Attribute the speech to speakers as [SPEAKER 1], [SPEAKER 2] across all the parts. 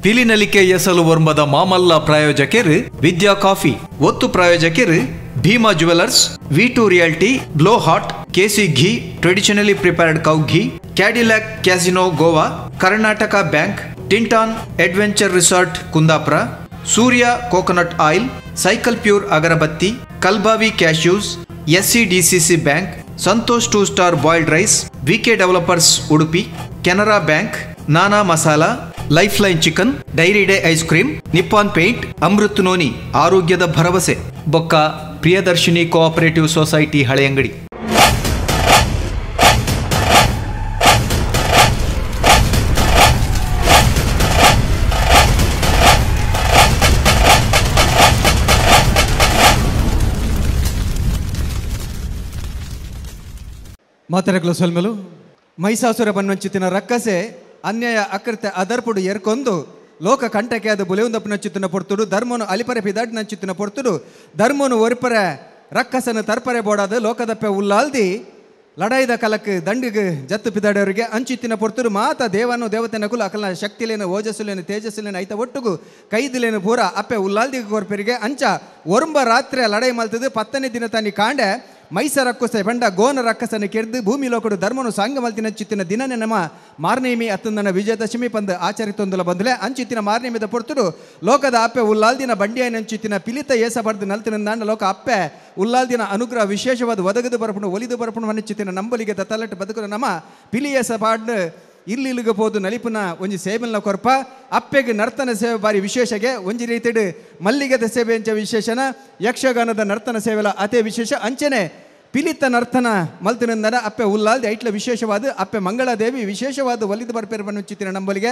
[SPEAKER 1] ಪಿಲಿನಲಿಕೆ ಎಸಲು ವರ್ಮದ ಮಾಮಲ್ಲ ಪ್ರಾಯೋಜಕರು ವಿದ್ಯಾ ಕಾಫಿ, ಒತ್ತು ಪ್ರಾಯೋಜಕರು Bhima jewellers, V2 realty, blow hot, KC ghee, traditionally prepared cow ghee, Cadillac casino Goa, Karnataka bank, Tinton adventure resort Kundapura, Surya coconut oil, cycle pure agarbatti, Kalbavi cashews, SCDCC bank, Santosh 2 star boiled rice, VK developers Udupi, Canara bank, Nana masala, life line chicken, dairy day ice cream, Nippon paint, Amrut noni, ಆರೋಗ್ಯದ ಭರವಸೆ, ಬೊಕ್ಕ Priyadarshini cooperative society Haleyangadi.
[SPEAKER 2] ಮಾತರಗಳು ಸೊಲ್ಮೆಲು ಮಹಿಷಾಸುರ ಬನ್ವಂಚಿತಿನ ರಕ್ಕಸೆ ಅನ್ಯಾಯ ಅಕೃತ್ಯ ಅದರ್ಪುಡು ಎರ್ಕೊಂದು ಲೋಕ ಕಂಟಕೆ ಅದು ಬುಲೆಯುಂದಪ್ಪನಂಚಿತ್ತಿನ ಪೊರ್ತುಡು ಧರ್ಮನು ಅಲಿಪರೆ ಪಿದಾಡ್ನಂಚಿತ್ತಿನ ಪೊರ್ತುಡು ಧರ್ಮನು ಒರಿಪರೆ ರಕ್ಕಸನ ತರ್ಪರೆ ಬೋಡಾದ ಲೋಕದಪ್ಪೆ ಉಲ್ಲಾಲ್ದಿ ಲಡಾಯಿದ ಕಲಕ್ ದಂಡಿಗೆ ಜತ್ತು ಪಿದಾಡೋರಿಗೆ ಅಂಚಿತ್ತಿನ ಪೊರ್ತುಡು ಮಾತ ದೇವನು ದೇವತೆನ ಕುಲ ಅಕಲ್ನ ಶಕ್ತಿಲೇನು ಓಜಸ್ಸುಲೇನು ತೇಜಸ್ಸುಲೇನು ಐತ ಒಟ್ಟುಗು ಕೈದಿಲೇನು ಪೂರ ಅಪ್ಪೆ ಉಲ್ಲಾಲ್ದಿಗೆ ಕೊರ್ಪರಿಗೆ ಅಂಚ ಒರಂಬ ರಾತ್ರಿ ಲಡಾಯಿ ಮಲ್ತದು 10ನೇ ದಿನ ತಾನಿ ಕಾಂಡೆ ಮೈಸ ರಕ್ಕಸೆ ಬಂಡ ಗೋನ ರಕ್ಕಸನ ಕೆರ್ದು ಭೂಮಿ ಲೋಕಡು ಧರ್ಮನು ಸಾಂಗಮಲ್ತಿನ ಚಿತ್ತಿನ ದಿನನೇ ನಮ್ಮ ಮಾರ್ನೇಮಿ ಅತ್ತಂದನ ವಿಜಯದಶಮಿ ಪಂದು ಆಚರಿತೊಂದಲ ಬಂದಲೆ ಅಂಚಿತ್ತಿನ ಮಾರ್ನೇಮಿದ ಪೊರ್ತುಡು ಲೋಕದ ಅಪ್ಪೆ ಉಲ್ಲಾಲ್ದಿನ ಬಂಡಿಯನಂಚಿತ್ತಿನ ಪಿಲಿತ ಏಸ ಬಡ್ದು ನಲ್ತಿನ ಲೋಕ ಅಪ್ಪೆ ಉಲ್ಲಾಲ್ದಿನ ಅನುಗ್ರಹ ವಿಶೇಷವಾದ ಒದಗದು ಬರಪುಣು ಒಲಿದು ಬರಪುಣು ಮನಚಿತ್ತಿನ ನಂಬಲಿಗೆ ತಲಟ್ಟು ಬದುಕುನ ನಮ್ಮ ಪಿಲಿ ಏಸ ಪಾಡ್ ಇಲ್ಲಿಗೆ ಪೋದು ನಲಿಪುನ ಒಂಜಿ ಸೇವೆಲ್ನ ಕೊರ್ಪ ಅಪ್ಪೆಗೆ ನರ್ತನ ಸೇವೆ ಬಾರಿ ವಿಶೇಷಗೆ ಒಂಜಿ ರೀತಿಡು ಮಲ್ಲಿಗೆದ ಸೇವೆ ಅಂಚ ವಿಶೇಷನ ಯಕ್ಷಗಾನದ ನರ್ತನ ಸೇವೆಲ ಅದೇ ವಿಶೇಷ ಅಂಚನೆ ಪಿಲಿತ ನರ್ತನ ಮಲ್ತಿನಂದನ ಅಪ್ಪೆ ಉಲ್ಲಾಲ್ದಿ ಐಟ್ಲ ವಿಶೇಷವಾದ ಅಪ್ಪೆ ಮಂಗಳಾದೇವಿ ವಿಶೇಷವಾದ ಒಲಿದು ಬರ್ಪೇರು ಬನ್ನುಚಿತ್ತಿನ ನಂಬಲಿಗೆ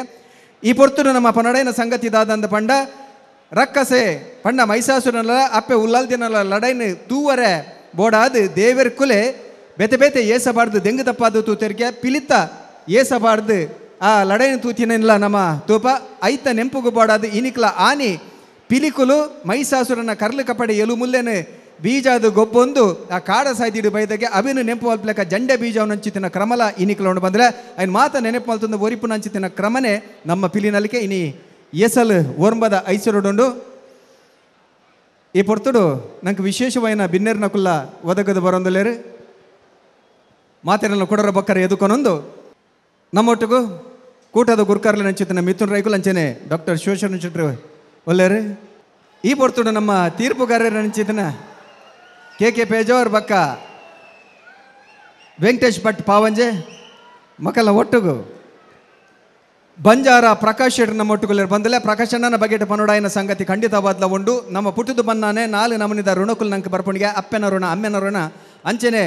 [SPEAKER 2] ಈ ಪೊರ್ತುಡು ನಮ್ಮ ಪನಡೈನ ಸಂಗತಿ ದಾದಂದ ಪಂಡ ರಕ್ಕಸೆ ಪಂಡ ಮಹಿಷಾಸುರನಲ್ಲ ಅಪ್ಪೆ ಉಲ್ಲಾಲ್ದಿನಲ್ಲ ಲಡೈನ ತೂವರೆ ಬೋಡಾದ ದೇವರ ಕುಲೆ ಬೇತೆ ಬೇತೆ ಏಸಬಾರ್ದು ದೆಂಗು ತಪ್ಪಾದ ತೂತೆರಿಗೆ ಪಿಲಿತ ಏಸಬಾರ್ದು ಆ ಲಡೈನ ತೂತಿನಿಲ್ಲ ನಮ್ಮ ತೂಪ ಐತ ನೆಂಪುಗು ಬೋಡಾದ ಇನಿಕ್ಲ ಆನಿ ಪಿಲಿಕುಲು ಮಹಿಷಾಸುರನ ಕರ್ಲು ಕಪಡೆ ಎಲು ಮುಲ್ಲೆನು ಬೀಜಾದ ಗೊಬ್ಬೊಂದು ಆ ಕಾಡ ಸಾಯ್ದಿಡು ಬೈದಾಗೆ ಅವಿನ ನೆಂಪು ಅಲ್ಪ್ಲಕ ಜಂಡೆ ಬೀಜವನ್ನಂಚಿತಿನ ಕ್ರಮಲ ಇನಿಕ್ಲೋಂಡು ಬಂದರೆ ಅಯ್ನ ಮಾತ ನೆನಪು ಮಲ್ತೊಂದು ಒರಿಪುನಂಚಿತಿನ ಕ್ರಮನೇ ನಮ್ಮ ಪಿಲಿನಲಿಕೆ ಇನಿ ಎಸಲು ಓರ್ಂಬದ ಐಸರುಡುಂಡು. ಈ ಪೊರ್ತುಡು ನಂಗೆ ವಿಶೇಷವಾಯಿನ ಬಿನ್ನೆರ್ನ ಕುಲ್ಲ ಒದಗದು ಬರೊಂದುಲೇರು ಮಾತಿನ ಕೊಡರ ಬಕ್ಕರ ಎದುಕೊನೊಂದು ನಮ್ಮೊಟ್ಟಿಗೂ ಕೂಟದ ಗುರ್ಕಾರ್ಲ ನಂಚಿತಿನ ಮಿಥುನ್ ರೈಕುಲ್ ಅಂಚನೆ ಡಾಕ್ಟರ್ ಶಿವಶರಣ ಶೆಟ್ರು ಒಲ್ಲೇರು. ಈ ಪೊರ್ತುಡು ನಮ್ಮ ತೀರ್ಪುಗಾರರ ನಂಚಿತಿನ ಕೆ ಕೆ ಪೇಜಾವರ್ ಬಕ್ಕ ವೆಂಕಟೇಶ್ ಭಟ್ ಪಾವಂಜೆ ಮಕ್ಕಳ ಒಟ್ಟುಗು ಬಂಜಾರ ಪ್ರಕಾಶ್ ಶೆಟ್ರು ನಮ್ಮ ಒಟ್ಟುಗುಲೇರು ಬಂದಲೇ ಪ್ರಕಾಶ್ ಅಣ್ಣನ ಬಗೆಟ ಪನೋಡಾಯನ ಸಂಗತಿ ಖಂಡಿತವಾದ್ಲ ಉಂಡು. ನಮ್ಮ ಪುಟ್ಟದು ಬನ್ನಾನೆ ನಾಲು ನಮನಿದ ಋಣಕುಲ್ ನಂಗೆ ಬರ್ಪಣಿಗೆ ಅಪ್ಪನ ಋಣ ಅಮ್ಮೆನ ಋಣ ಅಂಚನೆ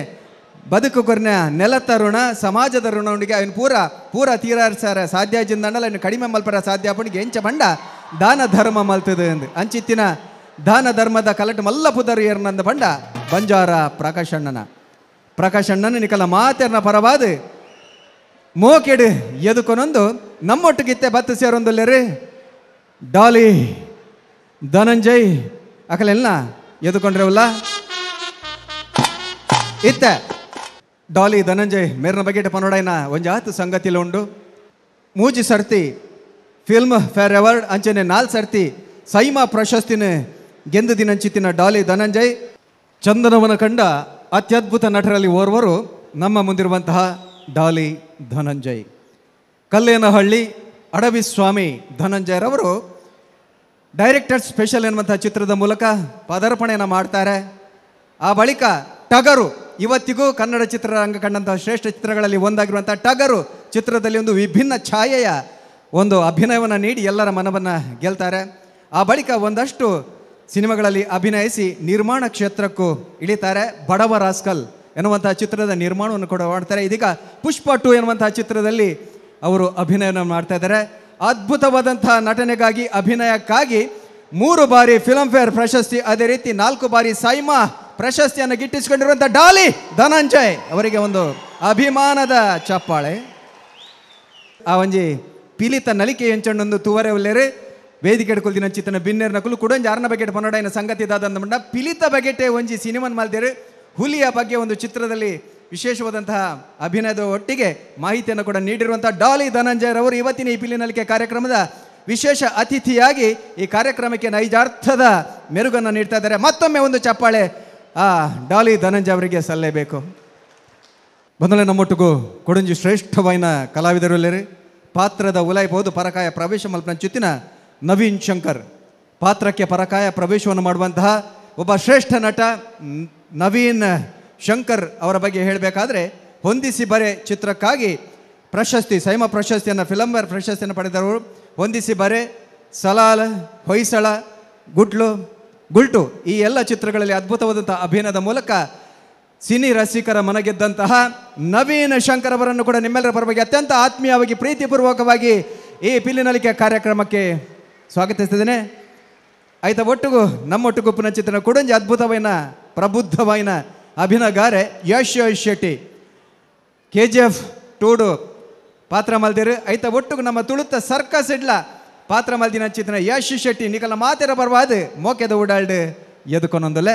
[SPEAKER 2] ಬದುಕು ಕೊರ್ನ ನೆಲತ್ತ ಋಣ ಸಮಾಜದ ಋಣ ಉಂಡಿಗೆ ಅವನು ಪೂರ ಪೂರ ತೀರಾರ್ಸಾರ ಸಾಧ್ಯ ಜಿಂದಂಡಲ ಅವನು ಕಡಿಮೆ ಮಲ್ಪರ ಸಾಧ್ಯ ಪಣಿಗೆ ಎಂಚ ಬಂಡ ದಾನ ಧರ್ಮ ಮಲ್ತದೆ ಎಂದು ಅಂಚಿತ್ತಿನ ದಾನ ಧರ್ಮದ ಕಲಟು ಮಲ್ಲ ಪುದರ್ ಏರ್ನಂದ ಬಂಡ ಬಂಜಾರ ಪ್ರಕಾಶಣ್ಣನ ಪ್ರಕಾಶಣ್ಣನ ನಿಕಲ ಮಾತೆರ್ನ ಪರವಾದ ಮೋಕೆಡು ಎದುಕೊನೊಂದು ನಮ್ಮೊಟ್ಟಿಗಿತ್ತೆ ಬತ್ತು ಸೇರೊಂದುಲ್ಲೇರಿ ಡಾಲಿ ಧನಂಜಯ್ ಅಕಲೆಲ್ಲ ಎದುಕೊಂಡ್ರೆವಲ್ಲ ಇತ್ತೆ ಡಾಲಿ ಧನಂಜಯ್ ಮೇರ್ನ ಬಗೆಟ ಪನೋಡೈನ ಒಂಜಾತು ಸಂಗತಿಲ ಉಂಡು. ಮೂಜಿ ಸರ್ತಿ ಫಿಲ್ಮ್ ಫೇರ್ ಅವಾರ್ಡ್ ಅಂಚನೆ 4 ಸರ್ತಿ ಸೈಮಾ ಪ್ರಶಸ್ತಿನ ಗೆಂದು ದಿನಂಚಿತ್ತಿನ ಡಾಲಿ ಧನಂಜಯ್ ಚಂದನವನ ಕಂಡ ಅತ್ಯದ್ಭುತ ನಟರಲ್ಲಿ ಓರ್ವರು ನಮ್ಮ ಮುಂದಿರುವಂತಹ ಡಾಲಿ ಧನಂಜಯ್. ಕಲ್ಲೇನಹಳ್ಳಿ ಅಡವಿ ಸ್ವಾಮಿ ಧನಂಜಯರವರು ಡೈರೆಕ್ಟರ್ ಸ್ಪೆಷಲ್ ಎನ್ನುವಂತಹ ಚಿತ್ರದ ಮೂಲಕ ಪದಾರ್ಪಣೆಯನ್ನು ಮಾಡ್ತಾರೆ. ಆ ಬಳಿಕ ಟಗರು, ಇವತ್ತಿಗೂ ಕನ್ನಡ ಚಿತ್ರರಂಗ ಕಂಡಂತಹ ಶ್ರೇಷ್ಠ ಚಿತ್ರಗಳಲ್ಲಿ ಒಂದಾಗಿರುವಂಥ ಟಗರು ಚಿತ್ರದಲ್ಲಿ ಒಂದು ವಿಭಿನ್ನ ಛಾಯೆಯ ಒಂದು ಅಭಿನಯವನ್ನು ನೀಡಿ ಎಲ್ಲರ ಮನವನ್ನು ಗೆಲ್ತಾರೆ. ಆ ಬಳಿಕ ಒಂದಷ್ಟು ಸಿನಿಮಾಗಳಲ್ಲಿ ಅಭಿನಯಿಸಿ ನಿರ್ಮಾಣ ಕ್ಷೇತ್ರಕ್ಕೂ ಇಳಿತಾರೆ. ಬಡವ ರಾಸ್ಕಲ್ ಎನ್ನುವಂತಹ ಚಿತ್ರದ ನಿರ್ಮಾಣವನ್ನು ಕೂಡ ಮಾಡ್ತಾರೆ. ಇದೀಗ ಪುಷ್ಪ 2 ಎನ್ನುವಂತಹ ಚಿತ್ರದಲ್ಲಿ ಅವರು ಅಭಿನಯವನ್ನು ಮಾಡ್ತಾ ಇದ್ದಾರೆ. ಅದ್ಭುತವಾದಂತಹ ನಟನೆಗಾಗಿ ಅಭಿನಯಕ್ಕಾಗಿ 3 ಬಾರಿ ಫಿಲ್ಮ್ಫೇರ್ ಪ್ರಶಸ್ತಿ, ಅದೇ ರೀತಿ 4 ಬಾರಿ ಸೈಮಾ ಪ್ರಶಸ್ತಿಯನ್ನು ಗಿಟ್ಟಿಸಿಕೊಂಡಿರುವಂಥ ಡಾಲಿ ಧನಂಜಯ್ ಅವರಿಗೆ ಒಂದು ಅಭಿಮಾನದ ಚಪ್ಪಾಳೆ. ಆ ಒಂಜಿ ಪಿಲಿತ ನಲಿಕೆ ಎಂಚಣ್ಣೊಂದು ತೂವರೆ ಉಲ್ಲೇರು ವೇದಿಕೆ ಎಡ್ಕೊಲ್ದಿನ ಚಿತ್ತನ ಬಿನ್ನೇರ್ನ ಕುಲು ಕುಡೊಂಜಿ ಆರ್ನ ಬಗೆಟ್ ಪನ್ನಡಾಯಿನ ಸಂಗತಿ ದಾದಂದ ಪಿಲಿತ ಬಗೆಟೆ ಒಂಜಿ ಸಿನಿಮನ್ ಮಾಲ್ದೇರು ಹುಲಿಯ ಬಗ್ಗೆ ಒಂದು ಚಿತ್ರದಲ್ಲಿ ವಿಶೇಷವಾದಂತಹ ಅಭಿನಯದ ಒಟ್ಟಿಗೆ ಮಾಹಿತಿಯನ್ನು ಕೂಡ ನೀಡಿರುವಂತಹ ಡಾಲಿ ಧನಂಜಯರವರು ಇವತ್ತಿನ ಈ ಪಿಲಿನಲಿಕೆ ಕಾರ್ಯಕ್ರಮದ ವಿಶೇಷ ಅತಿಥಿಯಾಗಿ ಈ ಕಾರ್ಯಕ್ರಮಕ್ಕೆ ನೈಜಾರ್ಥದ ಮೆರುಗನ್ನು ನೀಡ್ತಾ ಇದ್ದಾರೆ. ಮತ್ತೊಮ್ಮೆ ಒಂದು ಚಪ್ಪಾಳೆ ಆ ಡಾಲಿ ಧನಂಜಯ ಅವರಿಗೆ ಸಲ್ಲಲೇಬೇಕು. ಬಂದಲೆ ನಮ್ಮೊಟ್ಟಿಗೂ ಕೊಡಂಜಿ ಶ್ರೇಷ್ಠವಾಯಿನ ಕಲಾವಿದರು ಪಾತ್ರದ ಉಲಾಯಿಬಹುದು ಪರಕಾಯ ಪ್ರವೇಶ ಮಲ್ಪನಂಚುತ್ತಿನ ನವೀನ್ ಶಂಕರ್ ಪಾತ್ರಕ್ಕೆ ಪರಕಾಯ ಪ್ರವೇಶವನ್ನು ಮಾಡುವಂತಹ ಒಬ್ಬ ಶ್ರೇಷ್ಠ ನಟ ನವೀನ್ ಶಂಕರ್ ಅವರ ಬಗ್ಗೆ ಹೇಳಬೇಕಾದ್ರೆ ಹೊಂದಿಸಿ ಬರೆ ಚಿತ್ರಕ್ಕಾಗಿ ಪ್ರಶಸ್ತಿ, ಸೈಮ ಪ್ರಶಸ್ತಿಯನ್ನು, ಫಿಲಂಬೇರ್ ಪ್ರಶಸ್ತಿಯನ್ನು ಪಡೆದವರು. ಹೊಂದಿಸಿ ಬರೆ, ಸಲಾಲ್, ಹೊಯ್ಸಳ, ಗುಡ್ಲು, ಗುಲ್ಟು ಈ ಎಲ್ಲ ಚಿತ್ರಗಳಲ್ಲಿ ಅದ್ಭುತವಾದಂಥ ಅಭಿನಯದ ಮೂಲಕ ಸಿನಿ ರಸಿಕರ ಮನಗೆದ್ದಂತಹ ನವೀನ್ ಶಂಕರ್ ಅವರನ್ನು ಕೂಡ ನಿಮ್ಮೆಲ್ಲರ ಪರವಾಗಿ ಅತ್ಯಂತ ಆತ್ಮೀಯವಾಗಿ ಪ್ರೀತಿಪೂರ್ವಕವಾಗಿ ಈ ಪಿಲ್ಲಿನಲಿಕೆ ಕಾರ್ಯಕ್ರಮಕ್ಕೆ ಸ್ವಾಗತಿಸ್ತಿದ್ದೇನೆ. ಆಯ್ತಾ, ಒಟ್ಟಿಗೂ ನಮ್ಮೊಟ್ಟಿಗೂ ಪುನಃ ಕೊಡಂಜಿ ಅದ್ಭುತವಾಯಿನ ಪ್ರಬುದ್ಧವಾಯಿನ ಅಭಿನಯಗಾರೆ ಯಶ್ ಶೆಟ್ಟಿ KGF 2 ಪಾತ್ರ ಮಲ್ದಿರು. ಐತ ಒಟ್ಟಿಗೂ ನಮ್ಮ ತುಳುತ್ತ ಸರ್ಕಸ್ ಇಡ್ಲ ಪಾತ್ರ ಮಲ್ದಿನ ಚಿತ್ರ ಯಶ್ ಶೆಟ್ಟಿ ನಿಕಲ ಮಾತೆರ ಬರ್ವಾದ ಮೋಕೆದ ಓಡಾಲ್ಡ್ ಎದುಕೊನೊಂದಲೆ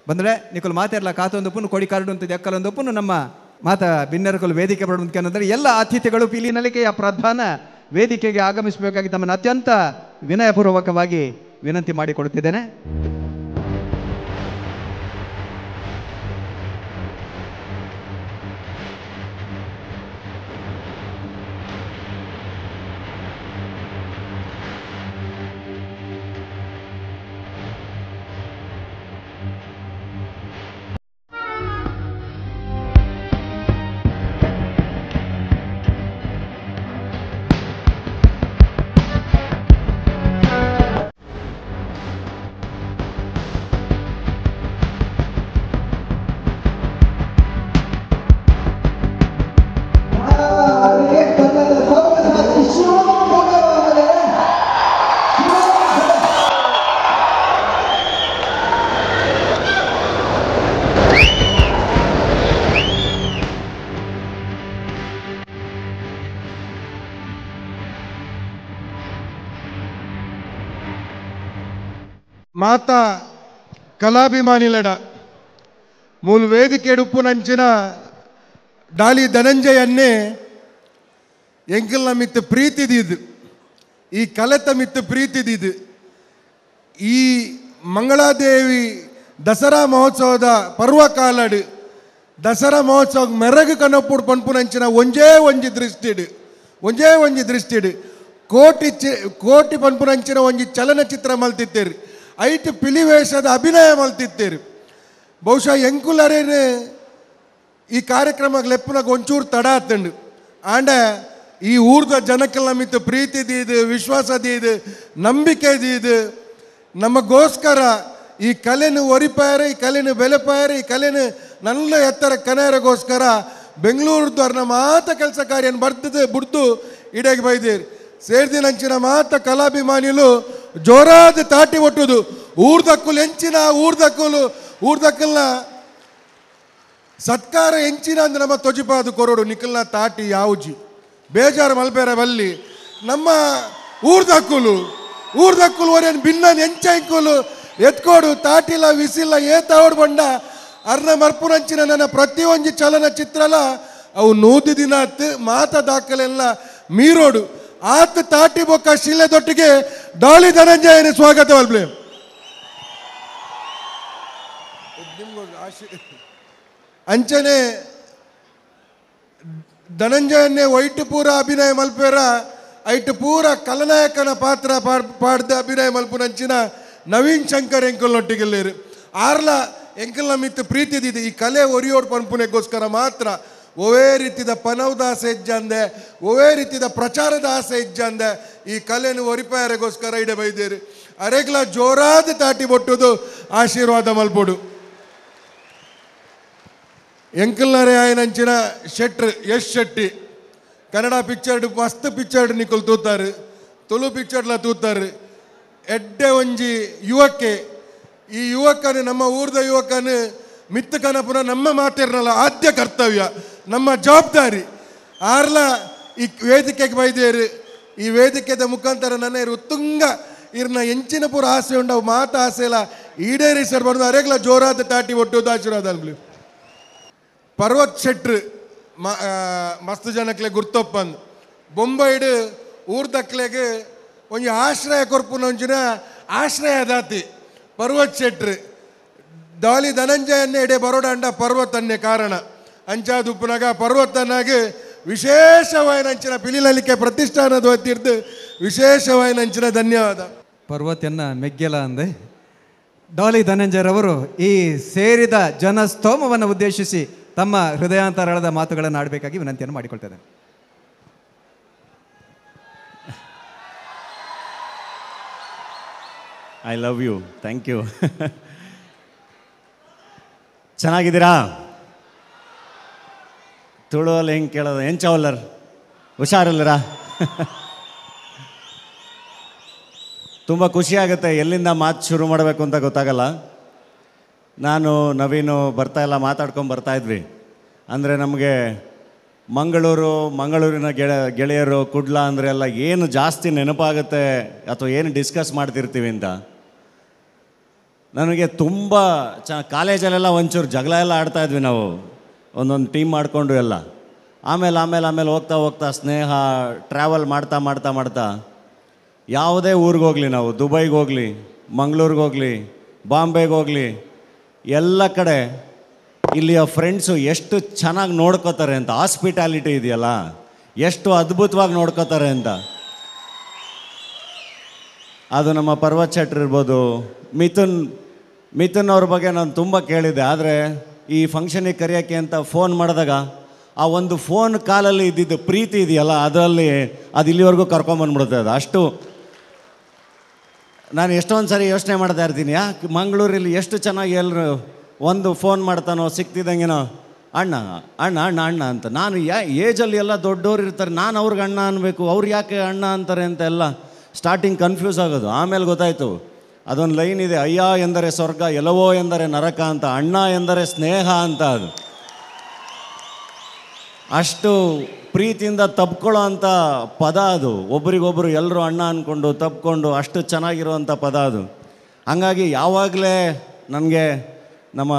[SPEAKER 2] ಬಂದರೆ ನಿಕಲ್ ಮಾತೆರ್ಲ ಕಾತೊಂದು ಪುನ್ನು ಕೊಡಿ ಕಾರ್ಡು ಅಂತ ಎಕ್ಕಲೊಂದು ಪುನ್ನು ನಮ್ಮ ಮಾತ ಬಿನ್ನರಕಲು ವೇದಿಕೆ ಬರುವಂತೆ ಎಲ್ಲ ಅತಿಥಿಗಳು ಪಿಲಿನಲಿಕೆಯ ಪ್ರಧಾನ ವೇದಿಕೆಗೆ ಆಗಮಿಸಬೇಕಾಗಿ ತಮ್ಮನ್ನು ಅತ್ಯಂತ ವಿನಯಪೂರ್ವಕವಾಗಿ ವಿನಂತಿ ಮಾಡಿಕೊಡುತ್ತಿದ್ದೇನೆ.
[SPEAKER 3] ಮಾತಾ ಕಲಾಭಿಮಾನಿಲಡ ಮೂಲ ವೇದಿಕೆ ಉಪ್ಪುನಂಚಿನ ಡಾಲಿ ಧನಂಜಯನ್ನೇ ಎಂಕಲ್ನ ಮಿತ್ತು ಪ್ರೀತಿದಿದ್ದು, ಈ ಕಲೆತ ಮಿತ್ತು ಪ್ರೀತಿದಿದ್ದು, ಈ ಮಂಗಳಾದೇವಿ ದಸರಾ ಮಹೋತ್ಸವದ ಪರ್ವಕಾಲಡು ದಸರಾ ಮಹೋತ್ಸವ ಮೆರಗು ಕನಪುಡು ಪನ್ಪುನಂಚಿನ ಒಂಜೇ ಒಂಜಿ ದೃಷ್ಟಿಡು, ಒಂಜೇ ಒಂಜಿ ದೃಷ್ಟಿಡು ಕೋಟಿ ಕೋಟಿ ಪನ್ಪುನಂಚಿನ ಒಂಜಿ ಚಲನಚಿತ್ರ ಮಲ್ತಿತ್ತೇರಿ, ಐಟ್ ಪಿಲಿವೇಶದ ಅಭಿನಯ ಮಲ್ತಿತ್ತೇರಿ. ಬಹುಶಃ ಎಂಕುಲರೇನೆ ಈ ಕಾರ್ಯಕ್ರಮಕ್ಕೆ ಲೆಪ್ಪುನಾಗ ಒಂಚೂರು ತಡ ಆತಂಡು. ಆಂಡ ಈ ಊರ್ದ ಜನಕ್ಕೆಲ್ಲ ಮಿತ್ತು ಪ್ರೀತಿ ದೀದು, ವಿಶ್ವಾಸ ದೀದು, ನಂಬಿಕೆ ದೀದು, ನಮಗೋಸ್ಕರ ಈ ಕಲೆನು ಒರಿಪಾಯರೆ, ಈ ಕಲೆನು ಬೆಲೆಪಾಯರೆ, ಈ ಕಲೆನು ನನ್ನ ಎತ್ತರ ಕನೆಯರಿಗೋಸ್ಕರ ಬೆಂಗಳೂರದವ್ರನ್ನ ಮಾತ ಕೆಲಸ ಕಾರ್ಯನ ಬರ್ತದೆ ಬಿಡ್ತು ಇಡಗೆ ಬೈದೇರಿ. ಸೇರ್ದಿನಂಚಿನ ಮಾತ ಕಲಾಭಿಮಾನಿಲು ಜೋರಾದ ತಾಟಿ ಒಟ್ಟುದು ಊರ್ದಕ್ಕುಲು ಎಂಚಿನ ಊರ್ದಕ್ಕುಲು ಊರ್ದಕ್ಕಲ್ನ ಸತ್ಕಾರ ಎಂಚಿನ ಅಂದ್ರೆ ನಮ್ಮ ತೊಜಿಪಾದು ಕೊರೋಡು ನಿಖಲ್ನ ತಾಟಿ ಯಾವುಜಿ ಬೇಜಾರು ಮಲ್ಪೇರ ಬಲ್ಲಿ ನಮ್ಮ ಊರ್ದಕ್ಕುಲು ಊರ್ದಕ್ಕುಲು ಒರೇನು ಭಿನ್ನ ಎಂಚ ಇಂಕುಲು ಎತ್ಕೋಡು ತಾಟಿಲ ವಿಸಿಲ್ಲ ಏ ತಾವಡು ಬಂಡ ಅರ್ನ ಮರ್ಪುನಂಚಿನ ನನ್ನ ಪ್ರತಿಯೊಂದು ಚಲನಚಿತ್ರಲ ಅವು 100 ದಿನ ಮಾತ ದಾಖಲೆಲ್ಲ ಮೀರೋಡು ಆತ ತಾಟಿ ಬೊಕ್ಕ ಶಿಲೆದೊಟ್ಟಿಗೆ ಡಾಲಿ ಧನಂಜಯನ ಸ್ವಾಗತ ವಲ್ಬ್ಲೆ. ಅಂಚನೆ ಧನಂಜಯನ್ನೇ ವೈಟ್ ಪೂರ ಅಭಿನಯ ಮಲ್ಪೇರ ಐಟ್ ಪೂರ ಕಲನಾಯಕನ ಪಾತ್ರ ಪಾಡ್ದ ಅಭಿನಯ ಮಲ್ಪುನಂಚಿನ ನವೀನ್ ಶಂಕರ್ ಎಂಕಲ್ನೊಟ್ಟಿಗೆಲ್ಲೇರು ಆರ್ಲ ಎಂಕಲ್ನ ಮಿತ್ತು ಪ್ರೀತಿದಿದೆ. ಈ ಕಲೆ ಒರಿಯೋಡ್ ಪನ್ಪುನೆಗೋಸ್ಕರ ಮಾತ್ರ ಒವೇ ರೀತಿದ ಪನವದ ಆಸೆ ಇಜ್ಜಂದೆ, ಒವೇ ರೀತಿದ ಪ್ರಚಾರದ ಆಸೆ ಇಜ್ಜಂದೆ ಈ ಕಲೆನು ಒರಿಪಾಯರೆಗೋಸ್ಕರ ಇಡೆ ಬೈದೇರಿ. ಅರೆಗ್ಲ ಜೋರಾದ ತಾಟಿ ಬೊಟ್ಟುದು ಆಶೀರ್ವಾದ ಮಲ್ಪೊಡು. ಎಂಕಲ್ನರೇ ಆಯನಂಚಿನ ಶೆಟ್ರ್ ಯಶ್ ಶೆಟ್ಟಿ ಕನ್ನಡ ಪಿಕ್ಚರ್ಡ್ ಮಸ್ತ್ ಪಿಕ್ಚರ್ಡ್ ನಿಕುಲ್ ತೂತಾರೆ, ತುಳು ಪಿಕ್ಚರ್ಡ್ಲ ತೂತಾರೆ. ಎಡ್ಡೆ ಒಂಜಿ ಯುವಕ್ಕೆ, ಈ ಯುವಕನು ನಮ್ಮ ಊರ್ದ ಯುವಕನು ಮಿತ್ತು ಕನಪುನ ನಮ್ಮ ಮಾತಿರ್ನಲ್ಲ ಆದ್ಯ ಕರ್ತವ್ಯ, ನಮ್ಮ ಜವಾಬ್ದಾರಿ. ಆರ್ಲ ಈ ವೇದಿಕೆಗೆ ಬೈದೇರು. ಈ ವೇದಿಕೆದ ಮುಖಾಂತರ ನನ್ನ ಉತ್ತುಂಗ ಇರ್ನ ಎಂಚಿನ ಪೂರ ಆಸೆ ಉಂಡವು ಮಾತ ಆಸೆ ಇಲ್ಲ ಈಡೇರಿ ಸರ್ ಬರೋದು. ಅರೆಗ್ಲ ಜೋರಾದ ತಾಟಿ ಒಟ್ಟು ಆಶೀರ್ವಾದ ಅಲ್ಬ್ಲಿ. ಪರ್ವತ್ ಶೆಟ್ರು ಮಸ್ತ್ ಜನಕ್ಲೆ ಗುರ್ತೊಪ್ಪಂದು ಬೊಂಬೈಡು ಊರ್ದಕ್ಲೆಗೆ ಒಂಜಿ ಆಶ್ರಯ ಕೊರ್ಪುನ ಒಂಜಿನ ಆಶ್ರಯದಾತಿ ಪರ್ವತ್ ಶೆಟ್ರು ಡಾಲಿ ಧನಂಜಯನ್ನೇ ಎಡೆ ಬರೋಡಂಡ ಪರ್ವತನ್ನೇ ಕಾರಣ ಅಂಚಾದುಪ್ಪುನಾಗ ಪರ್ವತನಾಗಿ ವಿಶೇಷವಾಯಿನಂಚಿನ ಪಿಲಿನಲಿಕೆ ಪ್ರತಿಷ್ಠಾನದ ವತಿರ್ದು ವಿಶೇಷವಾಯಿನಂಚಿನ ಧನ್ಯವಾದ.
[SPEAKER 2] ಪರ್ವತನ್ನ ಮೆಗ್ಗೆಲ ಅಂದೆ ಡಾಲಿ ಧನಂಜಯರವರು ಈ ಸೇರಿದ ಜನಸ್ತೋಮವನ್ನು ಉದ್ದೇಶಿಸಿ ತಮ್ಮ ಹೃದಯಾಂತರಾಳದ ಮಾತುಗಳನ್ನು ಆಡಬೇಕಾಗಿ ವಿನಂತಿಯನ್ನು ಮಾಡಿಕೊಳ್ತೇನೆ.
[SPEAKER 4] I love you, thank you. ಚೆನ್ನಾಗಿದ್ದೀರಾ? ತುಳುವಲ್ಲಿ ಹೆಂಗೆ ಕೇಳೋದು? ಎಂಚವಲ್ಲರ್ ಹುಷಾರಿಲ್ಲರಾ? ತುಂಬ ಖುಷಿಯಾಗುತ್ತೆ. ಎಲ್ಲಿಂದ ಮಾತು ಶುರು ಮಾಡಬೇಕು ಅಂತ ಗೊತ್ತಾಗಲ್ಲ. ನಾನು ನವೀನು ಬರ್ತಾ ಇಲ್ಲ ಮಾತಾಡ್ಕೊಂಡು ಬರ್ತಾಯಿದ್ವಿ. ಅಂದರೆ ನಮಗೆ ಮಂಗಳೂರು, ಮಂಗಳೂರಿನ ಗೆಳೆಯರು, ಕುಡ್ಲ ಅಂದರೆ ಎಲ್ಲ ಏನು ಜಾಸ್ತಿ ನೆನಪಾಗುತ್ತೆ ಅಥವಾ ಏನು ಡಿಸ್ಕಸ್ ಮಾಡ್ತಿರ್ತೀವಿ ಅಂತ. ನನಗೆ ತುಂಬ ಕಾಲೇಜಲ್ಲೆಲ್ಲ ಒಂಚೂರು ಜಗಳ ಎಲ್ಲ ಆಡ್ತಾಯಿದ್ವಿ ನಾವು, ಒಂದೊಂದು ಟೀಮ್ ಮಾಡಿಕೊಂಡು ಎಲ್ಲ. ಆಮೇಲೆ ಆಮೇಲೆ ಆಮೇಲೆ ಹೋಗ್ತಾ ಹೋಗ್ತಾ ಸ್ನೇಹ, ಟ್ರಾವೆಲ್ ಮಾಡ್ತಾ ಮಾಡ್ತಾ ಮಾಡ್ತಾ ಯಾವುದೇ ಊರಿಗೋಗಲಿ, ನಾವು ದುಬೈಗೆ ಹೋಗಲಿ, ಮಂಗಳೂರಿಗೆ ಹೋಗಲಿ, ಬಾಂಬೆಗೆ ಹೋಗಲಿ, ಎಲ್ಲ ಕಡೆ ಇಲ್ಲಿಯ ಫ್ರೆಂಡ್ಸು ಎಷ್ಟು ಚೆನ್ನಾಗಿ ನೋಡ್ಕೋತಾರೆ ಅಂತ, ಹಾಸ್ಪಿಟಾಲಿಟಿ ಇದೆಯಲ್ಲ ಎಷ್ಟು ಅದ್ಭುತವಾಗಿ ನೋಡ್ಕೋತಾರೆ ಅಂತ. ಅದು ನಮ್ಮ ಪರ್ವತ್ ಶೆಟ್ರ್ ಇರ್ಬೋದು, ಮಿಥುನ್ ಮಿಥುನ್ ಅವ್ರ ಬಗ್ಗೆ ನಾನು ತುಂಬ ಕೇಳಿದ್ದೆ. ಆದರೆ ಈ ಫಂಕ್ಷನಿಗೆ ಕರೆಯೋಕ್ಕೆ ಅಂತ ಫೋನ್ ಮಾಡಿದಾಗ ಆ ಒಂದು ಫೋನ್ ಕಾಲಲ್ಲಿ ಇದ್ದಿದ್ದು ಪ್ರೀತಿ ಇದೆಯಲ್ಲ ಅದರಲ್ಲಿ ಅದು ಇಲ್ಲಿವರೆಗೂ ಕರ್ಕೊಂಬಂದ್ಬಿಡುತ್ತೆ. ಅದು ಅಷ್ಟು ನಾನು ಎಷ್ಟೊಂದು ಸಾರಿ ಯೋಚನೆ ಮಾಡ್ತಾ ಇರ್ತೀನಿ, ಯಾಕೆ ಮಂಗಳೂರಲ್ಲಿ ಎಷ್ಟು ಚೆನ್ನಾಗಿ ಎಲ್ಲರೂ ಒಂದು ಫೋನ್ ಮಾಡ್ತಾನೋ ಸಿಕ್ತಿದ್ದಂಗೆನೋ ಅಣ್ಣ ಅಣ್ಣ ಅಣ್ಣ ಅಣ್ಣ ಅಂತ. ನಾನು ಏಜಲ್ಲಿ ಎಲ್ಲ ದೊಡ್ಡವ್ರು ಇರ್ತಾರೆ, ನಾನು ಅವ್ರಿಗೆ ಅಣ್ಣ ಅನ್ನಬೇಕು, ಅವ್ರು ಯಾಕೆ ಅಣ್ಣ ಅಂತಾರೆ ಅಂತ ಎಲ್ಲ ಸ್ಟಾರ್ಟಿಂಗ್ ಕನ್ಫ್ಯೂಸ್ ಆಗೋದು. ಆಮೇಲೆ ಗೊತ್ತಾಯಿತು ಅದೊಂದು ಲೈನ್ ಇದೆ, ಅಯ್ಯ ಎಂದರೆ ಸ್ವರ್ಗ, ಎಲ್ಲವೋ ಎಂದರೆ ನರಕ ಅಂತ, ಅಣ್ಣ ಎಂದರೆ ಸ್ನೇಹ ಅಂತ. ಅದು ಅಷ್ಟು ಪ್ರೀತಿಯಿಂದ ತಬ್ಕೊಳ್ಳೋ ಅಂಥ ಪದ ಅದು. ಒಬ್ರಿಗೊಬ್ಬರು ಎಲ್ಲರೂ ಅಣ್ಣ ಅಂದ್ಕೊಂಡು ತಬ್ಕೊಂಡು ಅಷ್ಟು ಚೆನ್ನಾಗಿರುವಂಥ ಪದ ಅದು. ಹಾಗಾಗಿ ಯಾವಾಗಲೇ ನನಗೆ ನಮ್ಮ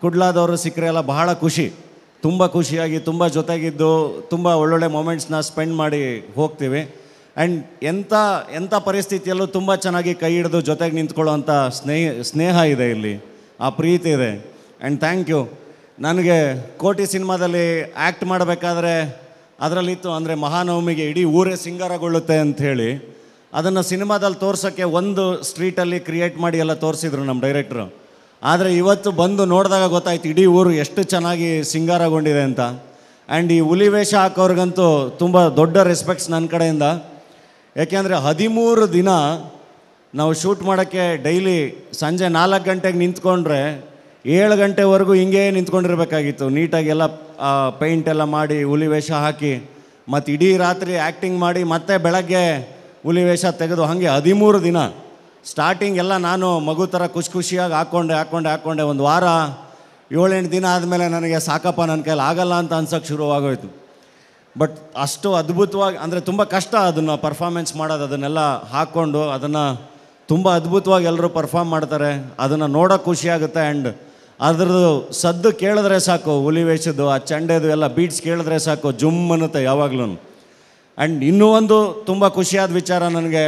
[SPEAKER 4] ಕುಡ್ಲಾದವರು ಸಿಕ್ಕರೆ ಎಲ್ಲ ಬಹಳ ಖುಷಿ, ತುಂಬ ಖುಷಿಯಾಗಿ ತುಂಬ ಜೊತೆಗಿದ್ದು ತುಂಬ ಒಳ್ಳೊಳ್ಳೆ ಮೊಮೆಂಟ್ಸ್ನ ಸ್ಪೆಂಡ್ ಮಾಡಿ ಹೋಗ್ತೀವಿ. ಆ್ಯಂಡ್ ಎಂಥ ಎಂಥ ಪರಿಸ್ಥಿತಿಯಲ್ಲೂ ತುಂಬ ಚೆನ್ನಾಗಿ ಕೈ ಹಿಡಿದು ಜೊತೆಗೆ ನಿಂತ್ಕೊಳ್ಳೋವಂಥ ಸ್ನೇಹ ಇದೆ ಇಲ್ಲಿ, ಆ ಪ್ರೀತಿ ಇದೆ. And thank you. ನನಗೆ ಕೋಟಿ ಸಿನಿಮಾದಲ್ಲಿ ಆ್ಯಕ್ಟ್ ಮಾಡಬೇಕಾದ್ರೆ ಅದರಲ್ಲಿತ್ತು ಅಂದರೆ ಮಹಾನವಮಿಗೆ ಇಡೀ ಊರೇ ಸಿಂಗಾರಗೊಳ್ಳುತ್ತೆ ಅಂಥೇಳಿ ಅದನ್ನು ಸಿನಿಮಾದಲ್ಲಿ ತೋರ್ಸೋಕ್ಕೆ ಒಂದು ಸ್ಟ್ರೀಟಲ್ಲಿ ಕ್ರಿಯೇಟ್ ಮಾಡಿ ಎಲ್ಲ ತೋರಿಸಿದ್ರು ನಮ್ಮ ಡೈರೆಕ್ಟ್ರು. ಆದರೆ ಇವತ್ತು ಬಂದು ನೋಡಿದಾಗ ಗೊತ್ತಾಯ್ತು ಇಡೀ ಊರು ಎಷ್ಟು ಚೆನ್ನಾಗಿ ಸಿಂಗಾರಗೊಂಡಿದೆ ಅಂತ. ಆ್ಯಂಡ್ ಈ ಹುಲಿ ವೇಷ ಹಾಕೋರಿಗಂತೂ ತುಂಬ ದೊಡ್ಡ ರೆಸ್ಪೆಕ್ಟ್ಸ್ ನನ್ನ ಕಡೆಯಿಂದ. ಯಾಕೆಂದರೆ 13 ದಿನ ನಾವು ಶೂಟ್ ಮಾಡೋಕ್ಕೆ ಡೈಲಿ ಸಂಜೆ 4 ಗಂಟೆಗೆ ನಿಂತ್ಕೊಂಡ್ರೆ 7 ಗಂಟೆವರೆಗೂ ಹಿಂಗೇ ನಿಂತ್ಕೊಂಡಿರಬೇಕಾಗಿತ್ತು. ನೀಟಾಗೆಲ್ಲ ಪೇಂಟ್ ಎಲ್ಲ ಮಾಡಿ ಹುಲಿ ವೇಷ ಹಾಕಿ ಮತ್ತು ಇಡೀ ರಾತ್ರಿ ಆ್ಯಕ್ಟಿಂಗ್ ಮಾಡಿ ಮತ್ತೆ ಬೆಳಗ್ಗೆ ಹುಲಿ ವೇಷ ತೆಗೆದು ಹಾಗೆ 13 ದಿನ. ಸ್ಟಾರ್ಟಿಂಗ್ ಎಲ್ಲ ನಾನು ಮಗು ಥರ ಖುಷಿ ಖುಷಿಯಾಗಿ ಹಾಕ್ಕೊಂಡೆ ಹಾಕ್ಕೊಂಡೆ ಹಾಕ್ಕೊಂಡೆ. ಒಂದು ವಾರ 7-8 ದಿನ ಆದಮೇಲೆ ನನಗೆ ಸಾಕಪ್ಪ, ನನ್ನ ಕೈಲಿ ಆಗಲ್ಲ ಅಂತ ಅನ್ಸೋಕ್ಕೆ ಶುರುವಾಗೋಯ್ತು. ಬಟ್ ಅಷ್ಟು ಅದ್ಭುತವಾಗಿ ಅಂದರೆ ತುಂಬ ಕಷ್ಟ ಅದನ್ನು ಪರ್ಫಾರ್ಮೆನ್ಸ್ ಮಾಡೋದು, ಅದನ್ನೆಲ್ಲ ಹಾಕ್ಕೊಂಡು ಅದನ್ನು ತುಂಬ ಅದ್ಭುತವಾಗಿ ಎಲ್ಲರೂ ಪರ್ಫಾರ್ಮ್ ಮಾಡ್ತಾರೆ, ಅದನ್ನು ನೋಡೋಕ್ಕೆ ಖುಷಿಯಾಗುತ್ತೆ. ಆ್ಯಂಡ್ ಅದರದ್ದು ಸದ್ದು ಕೇಳಿದ್ರೆ ಸಾಕು, ಹುಲಿ ವೇಷದ್ದು ಆ ಚಂಡೆದು ಎಲ್ಲ ಬೀಟ್ಸ್ ಕೇಳಿದ್ರೆ ಸಾಕು ಜುಮ್ ಅನ್ನುತ್ತೆ ಯಾವಾಗಲೂ. ಆ್ಯಂಡ್ ಇನ್ನೂ ಒಂದು ತುಂಬ ಖುಷಿಯಾದ ವಿಚಾರ ನನಗೆ,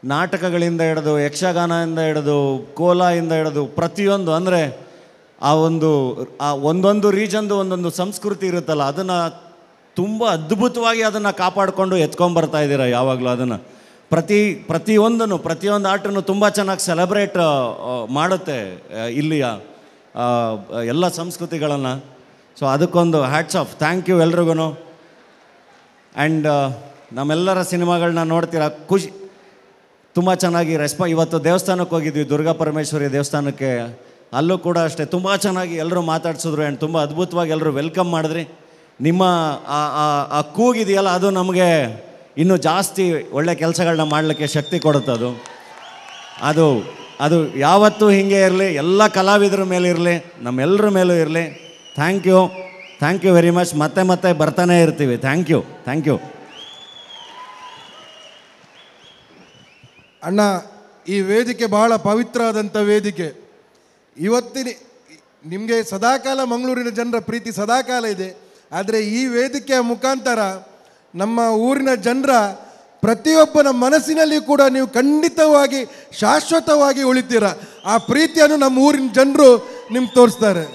[SPEAKER 4] ನಾಟಕಗಳಿಂದ ಹಿಡಿದು ಯಕ್ಷಗಾನದಿಂದ ಹಿಡಿದು ಕೋಲಾಯಿಂದ ಹಿಡಿದು ಪ್ರತಿಯೊಂದು ಅಂದರೆ ಆ ಒಂದು ಆ ಒಂದೊಂದು ರೀಜನ್ದು ಒಂದೊಂದು ಸಂಸ್ಕೃತಿ ಇರುತ್ತಲ್ಲ, ಅದನ್ನು ತುಂಬ ಅದ್ಭುತವಾಗಿ ಅದನ್ನು ಕಾಪಾಡಿಕೊಂಡು ಎತ್ಕೊಂಬರ್ತಾ ಇದ್ದೀರ ಯಾವಾಗಲೂ. ಅದನ್ನು ಪ್ರತಿಯೊಂದನ್ನು ಪ್ರತಿಯೊಂದು ಆಟನ್ನು ತುಂಬ ಚೆನ್ನಾಗಿ ಸೆಲೆಬ್ರೇಟ್ ಮಾಡುತ್ತೆ ಇಲ್ಲಿಯ ಎಲ್ಲ ಸಂಸ್ಕೃತಿಗಳನ್ನು. ಸೊ ಅದಕ್ಕೊಂದು hats off, thank you ಎಲ್ರಿಗೂ. ಆ್ಯಂಡ್ ನಮ್ಮೆಲ್ಲರ ಸಿನಿಮಾಗಳನ್ನ ನೋಡ್ತೀರಾ, ಖುಷಿ ತುಂಬ ಚೆನ್ನಾಗಿ ಇವತ್ತು ದೇವಸ್ಥಾನಕ್ಕೆ ಹೋಗಿದ್ವಿ, ದುರ್ಗಾ ಪರಮೇಶ್ವರಿ ದೇವಸ್ಥಾನಕ್ಕೆ, ಅಲ್ಲೂ ಕೂಡ ಅಷ್ಟೇ ತುಂಬ ಚೆನ್ನಾಗಿ ಎಲ್ಲರೂ ಮಾತಾಡ್ಸಿದ್ರು. ಆ್ಯಂಡ್ ತುಂಬ ಅದ್ಭುತವಾಗಿ ಎಲ್ಲರೂ welcome ಮಾಡಿದ್ರಿ. ನಿಮ್ಮ ಆ ಕೂಗಿದೆಯಲ್ಲ ಅದು ನಮಗೆ ಇನ್ನೂ ಜಾಸ್ತಿ ಒಳ್ಳೆ ಕೆಲಸಗಳನ್ನ ಮಾಡಲಿಕ್ಕೆ ಶಕ್ತಿ ಕೊಡುತ್ತೆ. ಅದು ಅದು ಅದು ಯಾವತ್ತೂ ಹೀಗೆ ಇರಲಿ, ಎಲ್ಲ ಕಲಾವಿದರ ಮೇಲೆ ಇರಲಿ, ನಮ್ಮೆಲ್ಲರ ಮೇಲೂ ಇರಲಿ. Thank you, thank you very much. ಮತ್ತೆ ಮತ್ತೆ ಬರ್ತಾನೆ ಇರ್ತೀವಿ. Thank you, thank you.
[SPEAKER 3] ಅಣ್ಣ, ಈ ವೇದಿಕೆ ಬಹಳ ಪವಿತ್ರ ಆದಂಥ ವೇದಿಕೆ. ಇವತ್ತಿನ ನಿಮಗೆ ಸದಾಕಾಲ ಮಂಗಳೂರಿನ ಜನರ ಪ್ರೀತಿ ಸದಾಕಾಲ ಇದೆ. ಆದರೆ ಈ ವೇದಿಕೆಯ ಮುಖಾಂತರ ನಮ್ಮ ಊರಿನ ಜನರ ಪ್ರತಿಯೊಬ್ಬನ ಮನಸ್ಸಿನಲ್ಲಿ ಕೂಡ ನೀವು ಖಂಡಿತವಾಗಿ ಶಾಶ್ವತವಾಗಿ ಉಳಿತೀರ. ಆ ಪ್ರೀತಿಯನ್ನು ನಮ್ಮ ಊರಿನ ಜನರು ನಿಮ್ಗೆ ತೋರಿಸ್ತಾರೆ.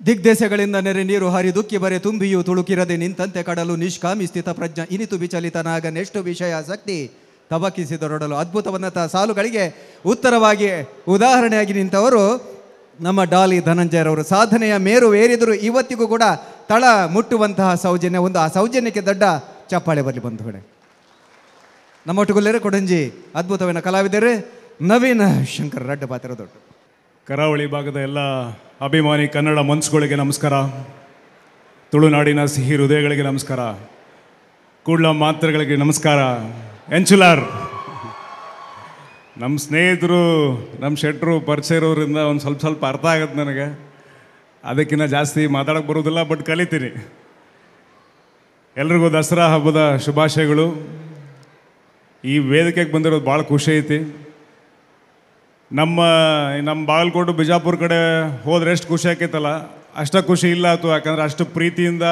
[SPEAKER 2] ದಿಗ್ದೇಶಗಳಿಂದ ನೆರೆ ನೀರು ಹರಿದುಕ್ಕಿ ಬರೆ ತುಂಬಿಯು ತುಳುಕಿರದೆ ನಿಂತಂತೆ ಕಡಲು ನಿಷ್ಕಾಮಿ ಸ್ಥಿತ ಪ್ರಜ್ಞ ಇನಿತು ವಿಚಲಿತನಾಗನೆಷ್ಟು ವಿಷಯಾಸಕ್ತಿ ತಬಕಿಸಿದರೊಡಲು. ಅದ್ಭುತವನ್ನತ ಸಾಲುಗಳಿಗೆ ಉತ್ತರವಾಗಿ ಉದಾಹರಣೆಯಾಗಿ ನಿಂತವರು ನಮ್ಮ ಡಾಲಿ ಧನಂಜಯರವರು. ಸಾಧನೆಯ ಮೇರು ಏರಿದರು ಇವತ್ತಿಗೂ ಕೂಡ ತಳ ಮುಟ್ಟುವಂತಹ ಸೌಜನ್ಯ ಒಂದು. ಆ ಸೌಜನ್ಯಕ್ಕೆ ದೊಡ್ಡ ಚಪ್ಪಾಳೆ ಬರಲಿ ಬಂಧುಗಳೇ. ನಮ್ಮೊಟ್ಟುಗುಲ್ಲೇರೆ ಕೊಡಂಜಿ ಅದ್ಭುತವಿನ ಕಲಾವಿದರೆ ನವೀನ್ ಶಂಕರ್ ರಡ್ಡ ಪಾತ್ರ ದೊಡ್ಡ.
[SPEAKER 5] ಕರಾವಳಿ ಭಾಗದ ಎಲ್ಲ ಅಭಿಮಾನಿ ಕನ್ನಡ ಮನಸ್ಸುಗಳಿಗೆ ನಮಸ್ಕಾರ. ತುಳುನಾಡಿನ ಸಿಹಿ ಹೃದಯಗಳಿಗೆ ನಮಸ್ಕಾರ. ಕೂಡ್ಲ ಮಾತ್ರೆಗಳಿಗೆ ನಮಸ್ಕಾರ. ಎಂಚುಲಾರ್ ನಮ್ಮ ಸ್ನೇಹಿತರು, ನಮ್ಮ ಶೆಟ್ರು ಪರಿಚಯ ಇರೋದ್ರಿಂದ ಒಂದು ಸ್ವಲ್ಪ ಸ್ವಲ್ಪ ಅರ್ಥ ಆಗುತ್ತೆ ನನಗೆ. ಅದಕ್ಕಿಂತ ಜಾಸ್ತಿ ಮಾತಾಡೋಕ್ಕೆ ಬರೋದಿಲ್ಲ, ಬಟ್ ಕಲಿತೀನಿ. ಎಲ್ರಿಗೂ ದಸರಾ ಹಬ್ಬದ ಶುಭಾಶಯಗಳು. ಈ ವೇದಿಕೆಗೆ ಬಂದಿರೋದು ಭಾಳ ಖುಷಿ ಐತಿ. ನಮ್ಮ ನಮ್ಮ ಬಾಗಲಕೋಟೆ ಬಿಜಾಪುರ ಕಡೆ ಹೋದರೆ ಎಷ್ಟು ಖುಷಿ ಆಕೈತಲ್ಲ, ಅಷ್ಟೇ ಖುಷಿ ಇಲ್ಲ ಅಥವಾ ಯಾಕಂದ್ರೆ ಅಷ್ಟು ಪ್ರೀತಿಯಿಂದ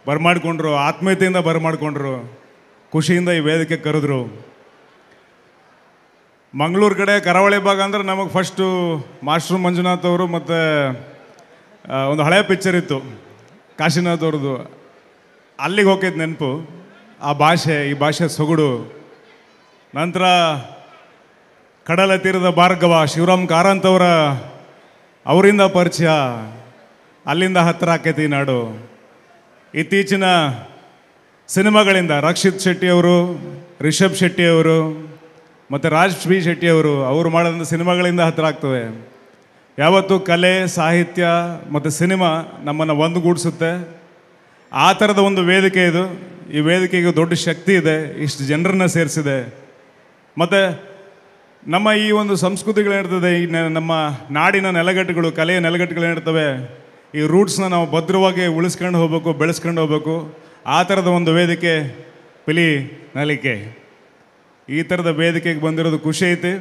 [SPEAKER 5] ಬರಮಾಡಿಕೊಂಡ್ರು, ಆತ್ಮೀಯತೆಯಿಂದ ಬರಮಾಡಿಕೊಂಡ್ರು, ಖುಷಿಯಿಂದ ಈ ವೇದಿಕೆ ಕರೆದ್ರು. ಮಂಗಳೂರು ಕಡೆ ಕರಾವಳಿ ಭಾಗ ಅಂದರೆ ನಮಗೆ ಫಸ್ಟು ಮಾಸ್ಟ್ರು ಮಂಜುನಾಥ್ ಅವರು ಮತ್ತು ಒಂದು ಹಳೆಯ ಪಿಕ್ಚರ್ ಇತ್ತು ಕಾಶಿನಾಥ್ ಅವ್ರದ್ದು, ಅಲ್ಲಿಗೆ ಹೋಗಿದ್ದು ನೆನಪು. ಆ ಭಾಷೆ, ಈ ಭಾಷೆ ಸೊಗಡು. ನಂತರ ಕಡಲ ತೀರದ ಭಾರ್ಗವ ಶಿವರಾಮ್ ಕಾರಂತವರ ಅವರಿಂದ ಪರಿಚಯ, ಅಲ್ಲಿಂದ ಹತ್ತಿರ ಆಕೈತಿ ಈ ನಾಡು. ಇತ್ತೀಚಿನ ಸಿನಿಮಾಗಳಿಂದ ರಕ್ಷಿತ್ ಶೆಟ್ಟಿಯವರು, ರಿಷಬ್ ಶೆಟ್ಟಿಯವರು ಮತ್ತು ರಾಜ್ ಬಿ ಶೆಟ್ಟಿಯವರು ಅವರು ಮಾಡಿದಂಥ ಸಿನಿಮಾಗಳಿಂದ ಹತ್ತಿರ ಆಗ್ತವೆ. ಯಾವತ್ತೂ ಕಲೆ, ಸಾಹಿತ್ಯ ಮತ್ತು ಸಿನಿಮಾ ನಮ್ಮನ್ನು ಒಂದುಗೂಡಿಸುತ್ತೆ. ಆ ಥರದ ಒಂದು ವೇದಿಕೆ ಇದು. ಈ ವೇದಿಕೆಗೆ ದೊಡ್ಡ ಶಕ್ತಿ ಇದೆ, ಇಷ್ಟು ಜನರನ್ನ ಸೇರಿಸಿದೆ. ಮತ್ತು ನಮ್ಮ ಈ ಒಂದು ಸಂಸ್ಕೃತಿಗಳೇನಿರ್ತದೆ, ಈ ನಮ್ಮ ನಾಡಿನ ನೆಲಗಟ್ಟುಗಳು, ಕಲೆಯ ನೆಲಗಟ್ಟುಗಳೇನಿರ್ತವೆ, ಈ ರೂಟ್ಸ್ನ ನಾವು ಭದ್ರವಾಗಿ ಉಳಿಸ್ಕೊಂಡು ಹೋಗ್ಬೇಕು, ಬೆಳೆಸ್ಕೊಂಡು ಹೋಗ್ಬೇಕು. ಆ ಥರದ ಒಂದು ವೇದಿಕೆ ಪಿಲಿ ನಲಿಕೆ. ಈ ಥರದ ವೇದಿಕೆಗೆ ಬಂದಿರೋದು ಖುಷಿ ಐತಿ.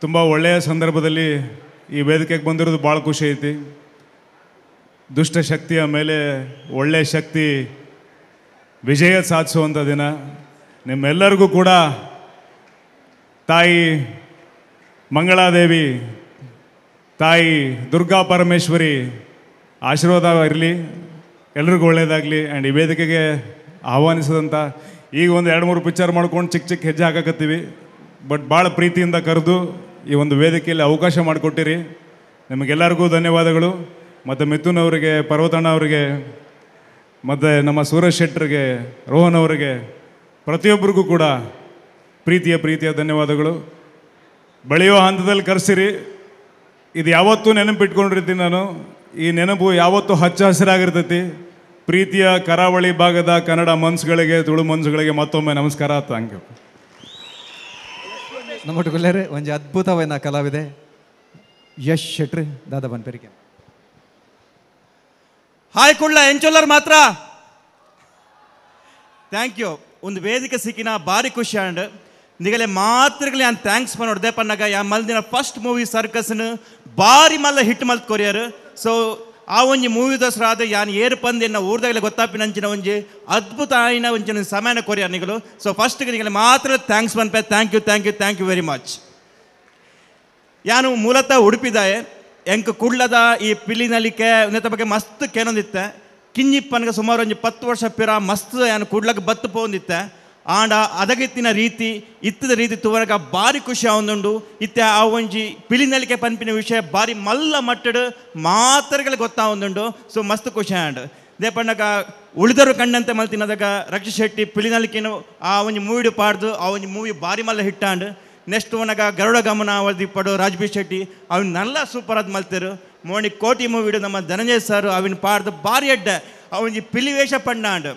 [SPEAKER 5] ತುಂಬ ಒಳ್ಳೆಯ ಸಂದರ್ಭದಲ್ಲಿ ಈ ವೇದಿಕೆಗೆ ಬಂದಿರೋದು ಭಾಳ ಖುಷಿ ಐತಿ. ದುಷ್ಟಶಕ್ತಿಯ ಮೇಲೆ ಒಳ್ಳೆಯ ಶಕ್ತಿ ವಿಜಯ ಸಾಧಿಸುವಂಥ ದಿನ. ನಿಮ್ಮೆಲ್ಲರಿಗೂ ಕೂಡ ತಾಯಿ ಮಂಗಳಾದೇವಿ, ತಾಯಿ ದುರ್ಗಾ ಪರಮೇಶ್ವರಿ ಆಶೀರ್ವಾದ ಇರಲಿ, ಎಲ್ರಿಗೂ ಒಳ್ಳೆಯದಾಗಲಿ. ಆ್ಯಂಡ್ ಈ ವೇದಿಕೆಗೆ ಆಹ್ವಾನಿಸಿದಂಥ, ಈಗ ಒಂದು 2-3 ಪಿಕ್ಚರ್ ಮಾಡ್ಕೊಂಡು ಚಿಕ್ಕ ಚಿಕ್ಕ ಹೆಜ್ಜೆ ಹಾಕಕತ್ತೀವಿ, ಬಟ್ ಭಾಳ ಪ್ರೀತಿಯಿಂದ ಕರೆದು ಈ ಒಂದು ವೇದಿಕೆಯಲ್ಲಿ ಅವಕಾಶ ಮಾಡಿಕೊಟ್ಟಿರಿ, ನಿಮಗೆಲ್ಲರಿಗೂ ಧನ್ಯವಾದಗಳು. ಮತ್ತು ಮಿಥುನ್ ಅವರಿಗೆ, ಪರ್ವತಣ್ಣ ಅವರಿಗೆ, ಮತ್ತು ನಮ್ಮ ಸೂರಜ್ ಶೆಟ್ಟರಿಗೆ, ರೋಹನ್ ಅವರಿಗೆ, ಪ್ರತಿಯೊಬ್ಬರಿಗೂ ಕೂಡ ಪ್ರೀತಿಯ ಪ್ರೀತಿಯ ಧನ್ಯವಾದಗಳು. ಬೆಳೆಯೋ ಹಂತದಲ್ಲಿ ಕರೆಸಿರಿ, ಇದು ಯಾವತ್ತೂ ನೆನಪಿಟ್ಕೊಂಡಿರ್ತೀನಿ ನಾನು. ಈ ನೆನಪು ಯಾವತ್ತೂ ಹಚ್ಚ ಹಸಿರಾಗಿರ್ತೈತಿ. ಪ್ರೀತಿಯ ಕರಾವಳಿ ಭಾಗದ ಕನ್ನಡ ಮನ್ಸುಗಳಿಗೆ, ತುಳು ಮನ್ಸುಗಳಿಗೆ ಮತ್ತೊಮ್ಮೆ ನಮಸ್ಕಾರ. Thank you.
[SPEAKER 2] ನಮ್ಮೊಟ್ಟುಗುಲ್ಲೇರೆ ಒಂಜಿ ಅದ್ಭುತವಾದ ಕಲಾವಿದೆ ಯಶ್ ಶೆಟ್ರಿ ದಾದಾ ಬನ್ಪೆರಿಗೆ.
[SPEAKER 6] ಹಾಯ್ ಕುಳ್ಳ ಎಂಚೊಲ್ಲರ್ ಮಾತ್ರ thank you. ಒಂದು ವೇದಿಕೆ ಸಿಕ್ಕಿನ ಭಾರಿ ಖುಷಿ ಆಂಡ್ ನಿಗಲೆ ಮಾತ್ರಗಳೇ ನಾನು thanks ಪನ್ನೋಡ್ದೆ ಪನ್ನಾಗ ಯಾ ಮಲ್ದಿನ ಫಸ್ಟ್ ಮೂವಿ ಸರ್ಕಸ್ನ ಭಾರಿ ಮಲ್ಲ ಹಿಟ್ ಮಲ್ತ್ ಕೊರಿಯರ್. ಸೊ ಆ ಒಂಜಿ ಮೂವಿ ದಸರಾ ಆದ ಯಾನ್ ಏರು ಪಂದ್ ಎನ್ನ ಊರ್ದಾಗಲೇ ಗೊತ್ತಾಪಿನ ಅಂಚಿನ ಒಂಜಿ ಅದ್ಭುತ ಆಯಿನ ಒಂಜಿನ ಸಮಯನ ಕೊರಿಯರ್ ನಿಗಲು. ಸೊ ಫಸ್ಟ್ ನಿಗಲೆ ಮಾತ್ರ thanks ಪನ್ಪೆ. Thank you, thank you, thank you very much. ಯಾನು ಮೂಲತಃ ಉಡುಪಿದಾಯೆ. ಎಂಕ್ ಕುಡ್ಲದ ಈ ಪಿಲಿನಲಿಕೆ ಒಂದೇ ಬಗ್ಗೆ ಮಸ್ತ್ ಕೇನೊಂದಿತ್ತೆ. ಕಿಂಜಿಪ್ಪನ್ಗೆ ಸುಮಾರು ಒಂಜಿ 10 ವರ್ಷ ಪಿರ ಮಸ್ತ್ ಯಾನು ಕುಡ್ಲಕ್ಕೆ ಬತ್ತು ಪೋಂದಿತ್ತೆ. ಆಂಡ ಅದಗಿತ್ತಿನ ರೀತಿ ಇತ್ತದ ರೀತಿ ತುವರಗ ಭಾರಿ ಖುಷಿ ಆವೊಂದುಂಡು. ಇತ್ತೆ ಆ ಒಂಜಿ ಪಿಲಿನಲಿಕೆ ಪನ್ಪಿನ ವಿಷಯ ಭಾರಿ ಮಲ್ಲ ಮಟ್ಟಡ್ ಮಾತ್ರಗಳು ಗೊತ್ತಾವೊಂದುಂಡು. ಸೊ ಮಸ್ತ್ ಖುಷಿ ಆಂಡ್ ದೇಪಣ್ಣಗ ಉಳಿದರು ಕಂಡಂತೆ ಮಲ್ತಿನದಾಗ ರಕ್ಷಿತ್ ಶೆಟ್ಟಿ ಪಿಲಿನಲಿಕೆನು ಆ ಒಂಜಿ ಮೂವಿಡು ಪಾಡ್ದು ಆ ಒಂಜಿ ಮೂವಿ ಭಾರಿ ಮಲ್ಲ ಹಿಟ್ಟಾಂಡ್. ನೆಕ್ಸ್ಟ್ ಒನಗ ಗರುಡ ಗಮನ ಅವಧಿ ಪಡು ರಾಜ್ಬಿ ಶೆಟ್ಟಿ ಅವನ್ ನಲ್ಲ ಸೂಪರ್ ಆದ್ ಮಲ್ತಿರು. ಮೋಣಿ ಕೋಟಿ ಮೂವಿಡು ನಮ್ಮ ಧನಂಜಯ ಸರ್ ಅವಿನ ಪಾಡ್ದು ಭಾರಿ ಅಡ್ಡ ಅವನಿಗೆ ಪಿಲಿವೇಷ ಪಣ್ಣಾಂಡ್,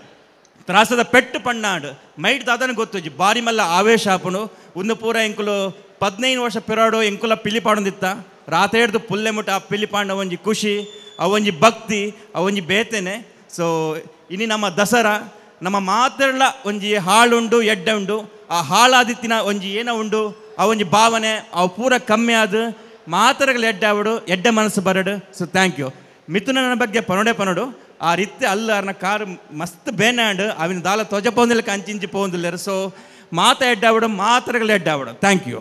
[SPEAKER 6] ತ್ರಾಸದ ಪೆಟ್ಟು ಪಣ್ಣಾಂಡ್ ಮೈಟ್ ದಾದನ ಗೊತ್ತುಜಿ ಭಾರಿ ಮಲ್ಲ ಆವೇಶ ಆಪುಣು. ಒಂದು ಪೂರ ಎಂಕುಲು 15 ವರ್ಷ ಪಿರಾಡು ಎಂಕುಲ ಪಿಲಿ ಪಾಡೊಂದಿತ್ತ. ರಾತ್ರಿ ಹಿಡ್ದು ಪುಲ್ಲೆ ಮುಟ್ಟ ಆ ಪಿಲಿ ಪಾಂಡ ಒಂಜಿ ಖುಷಿ, ಅವೊಂಜಿ ಭಕ್ತಿ, ಅವೊಂಜಿ ಬೇತೇನೆ. ಸೊ ಇನಿ ನಮ್ಮ ದಸರಾ ನಮ್ಮ ಮಾತೆಲ್ಲ ಒಂಜಿ ಹಾಳುಂಡು ಎಡ್ಡೆ ಉಂಡು. ಆ ಹಾಳಾದಿತ್ತಿನ ಒಂಜಿ ಏನ ಉಂಡು ಆ ಒಂಜಿ ಭಾವನೆ ಅವು ಪೂರ ಕಮ್ಮಿ ಆದ ಮಾತರಗಳು ಎಡ್ಡೆ ಆವಡು, ಎಡ್ಡೆ ಮನಸ್ಸು ಬರಡು. So thank you. ಮಿಥುನನ ಬಗ್ಗೆ ಪನೋಡೆ ಪನೋಡು. ಆ ರೀತಿ ಅಲ್ಲ ಅರ್ನ ಕಾರ್ ಮಸ್ತ್ ಬೇನಾಂಡ್ ಅವಿನ ದಾಲ ತೊಜ ಪೋಂದಿಲ್ಲ ಕಂಚಿಂಚಿ ಪೋಂದಿಲ್ಲ. ಸೊ ಮಾತ ಎಡ್ಡಾವಡು ಮಾತ್ರಗಳು ಎಡ್ಡಾವಡು. Thank you.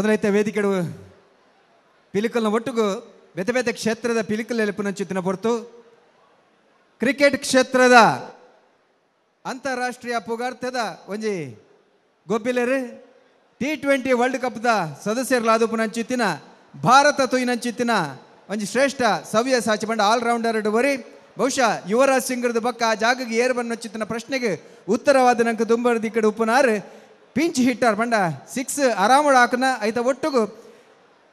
[SPEAKER 2] ಮೊದಲೈತೆ ವೇದಿಕೆ ಪಿಲಿಕಲ್ನ ಒಟ್ಟಿಗೂ ಬೇತೆ ಬೇತೆ ಕ್ಷೇತ್ರದ ಪಿಲಿಕಲ್ ಎಲೆಪುನಂಚಿತ್ತಿನ ಹೊರತು ಕ್ರಿಕೆಟ್ ಕ್ಷೇತ್ರದ ಅಂತಾರಾಷ್ಟ್ರೀಯ ಪುಗಾರ್ಥದ ಒಂಜಿ ಗೊಬ್ಬಿಲೆರು T20 world ಕಪ್ದ ಸದಸ್ಯರ್ಲಾದು ಪುನಂಚಿತ್ತಿನ ಭಾರತ ತುಯಿನಂಚಿತ್ತಿನ ಒಂಜಿ ಶ್ರೇಷ್ಠ ಸವ್ಯ ಸಾಚಿ ಬಂಡ ಆಲ್ರೌಂಡರ್ ಬರಿ ಬಹುಶಃ ಯುವರಾಜ್ ಸಿಂಗ್ರದ ಬಕ್ಕ ಆ ಜಾಗಕ್ಕೆ ಏರ್ ಬನ್ನೊಚ್ಚಿತ್ತಿನ ಪ್ರಶ್ನೆಗೆ ಉತ್ತರವಾದ ನಂಗೆ ತುಂಬರ್ದಿ ಕಡೆ ಉಪ್ಪುನಾರು ಪಿಂಚ್ ಹಿಟ್ಟರ್ ಪಂಡ 6 ಆರಾಮಡ ಹಾಕನ ಐತ ಒಟ್ಟುಗು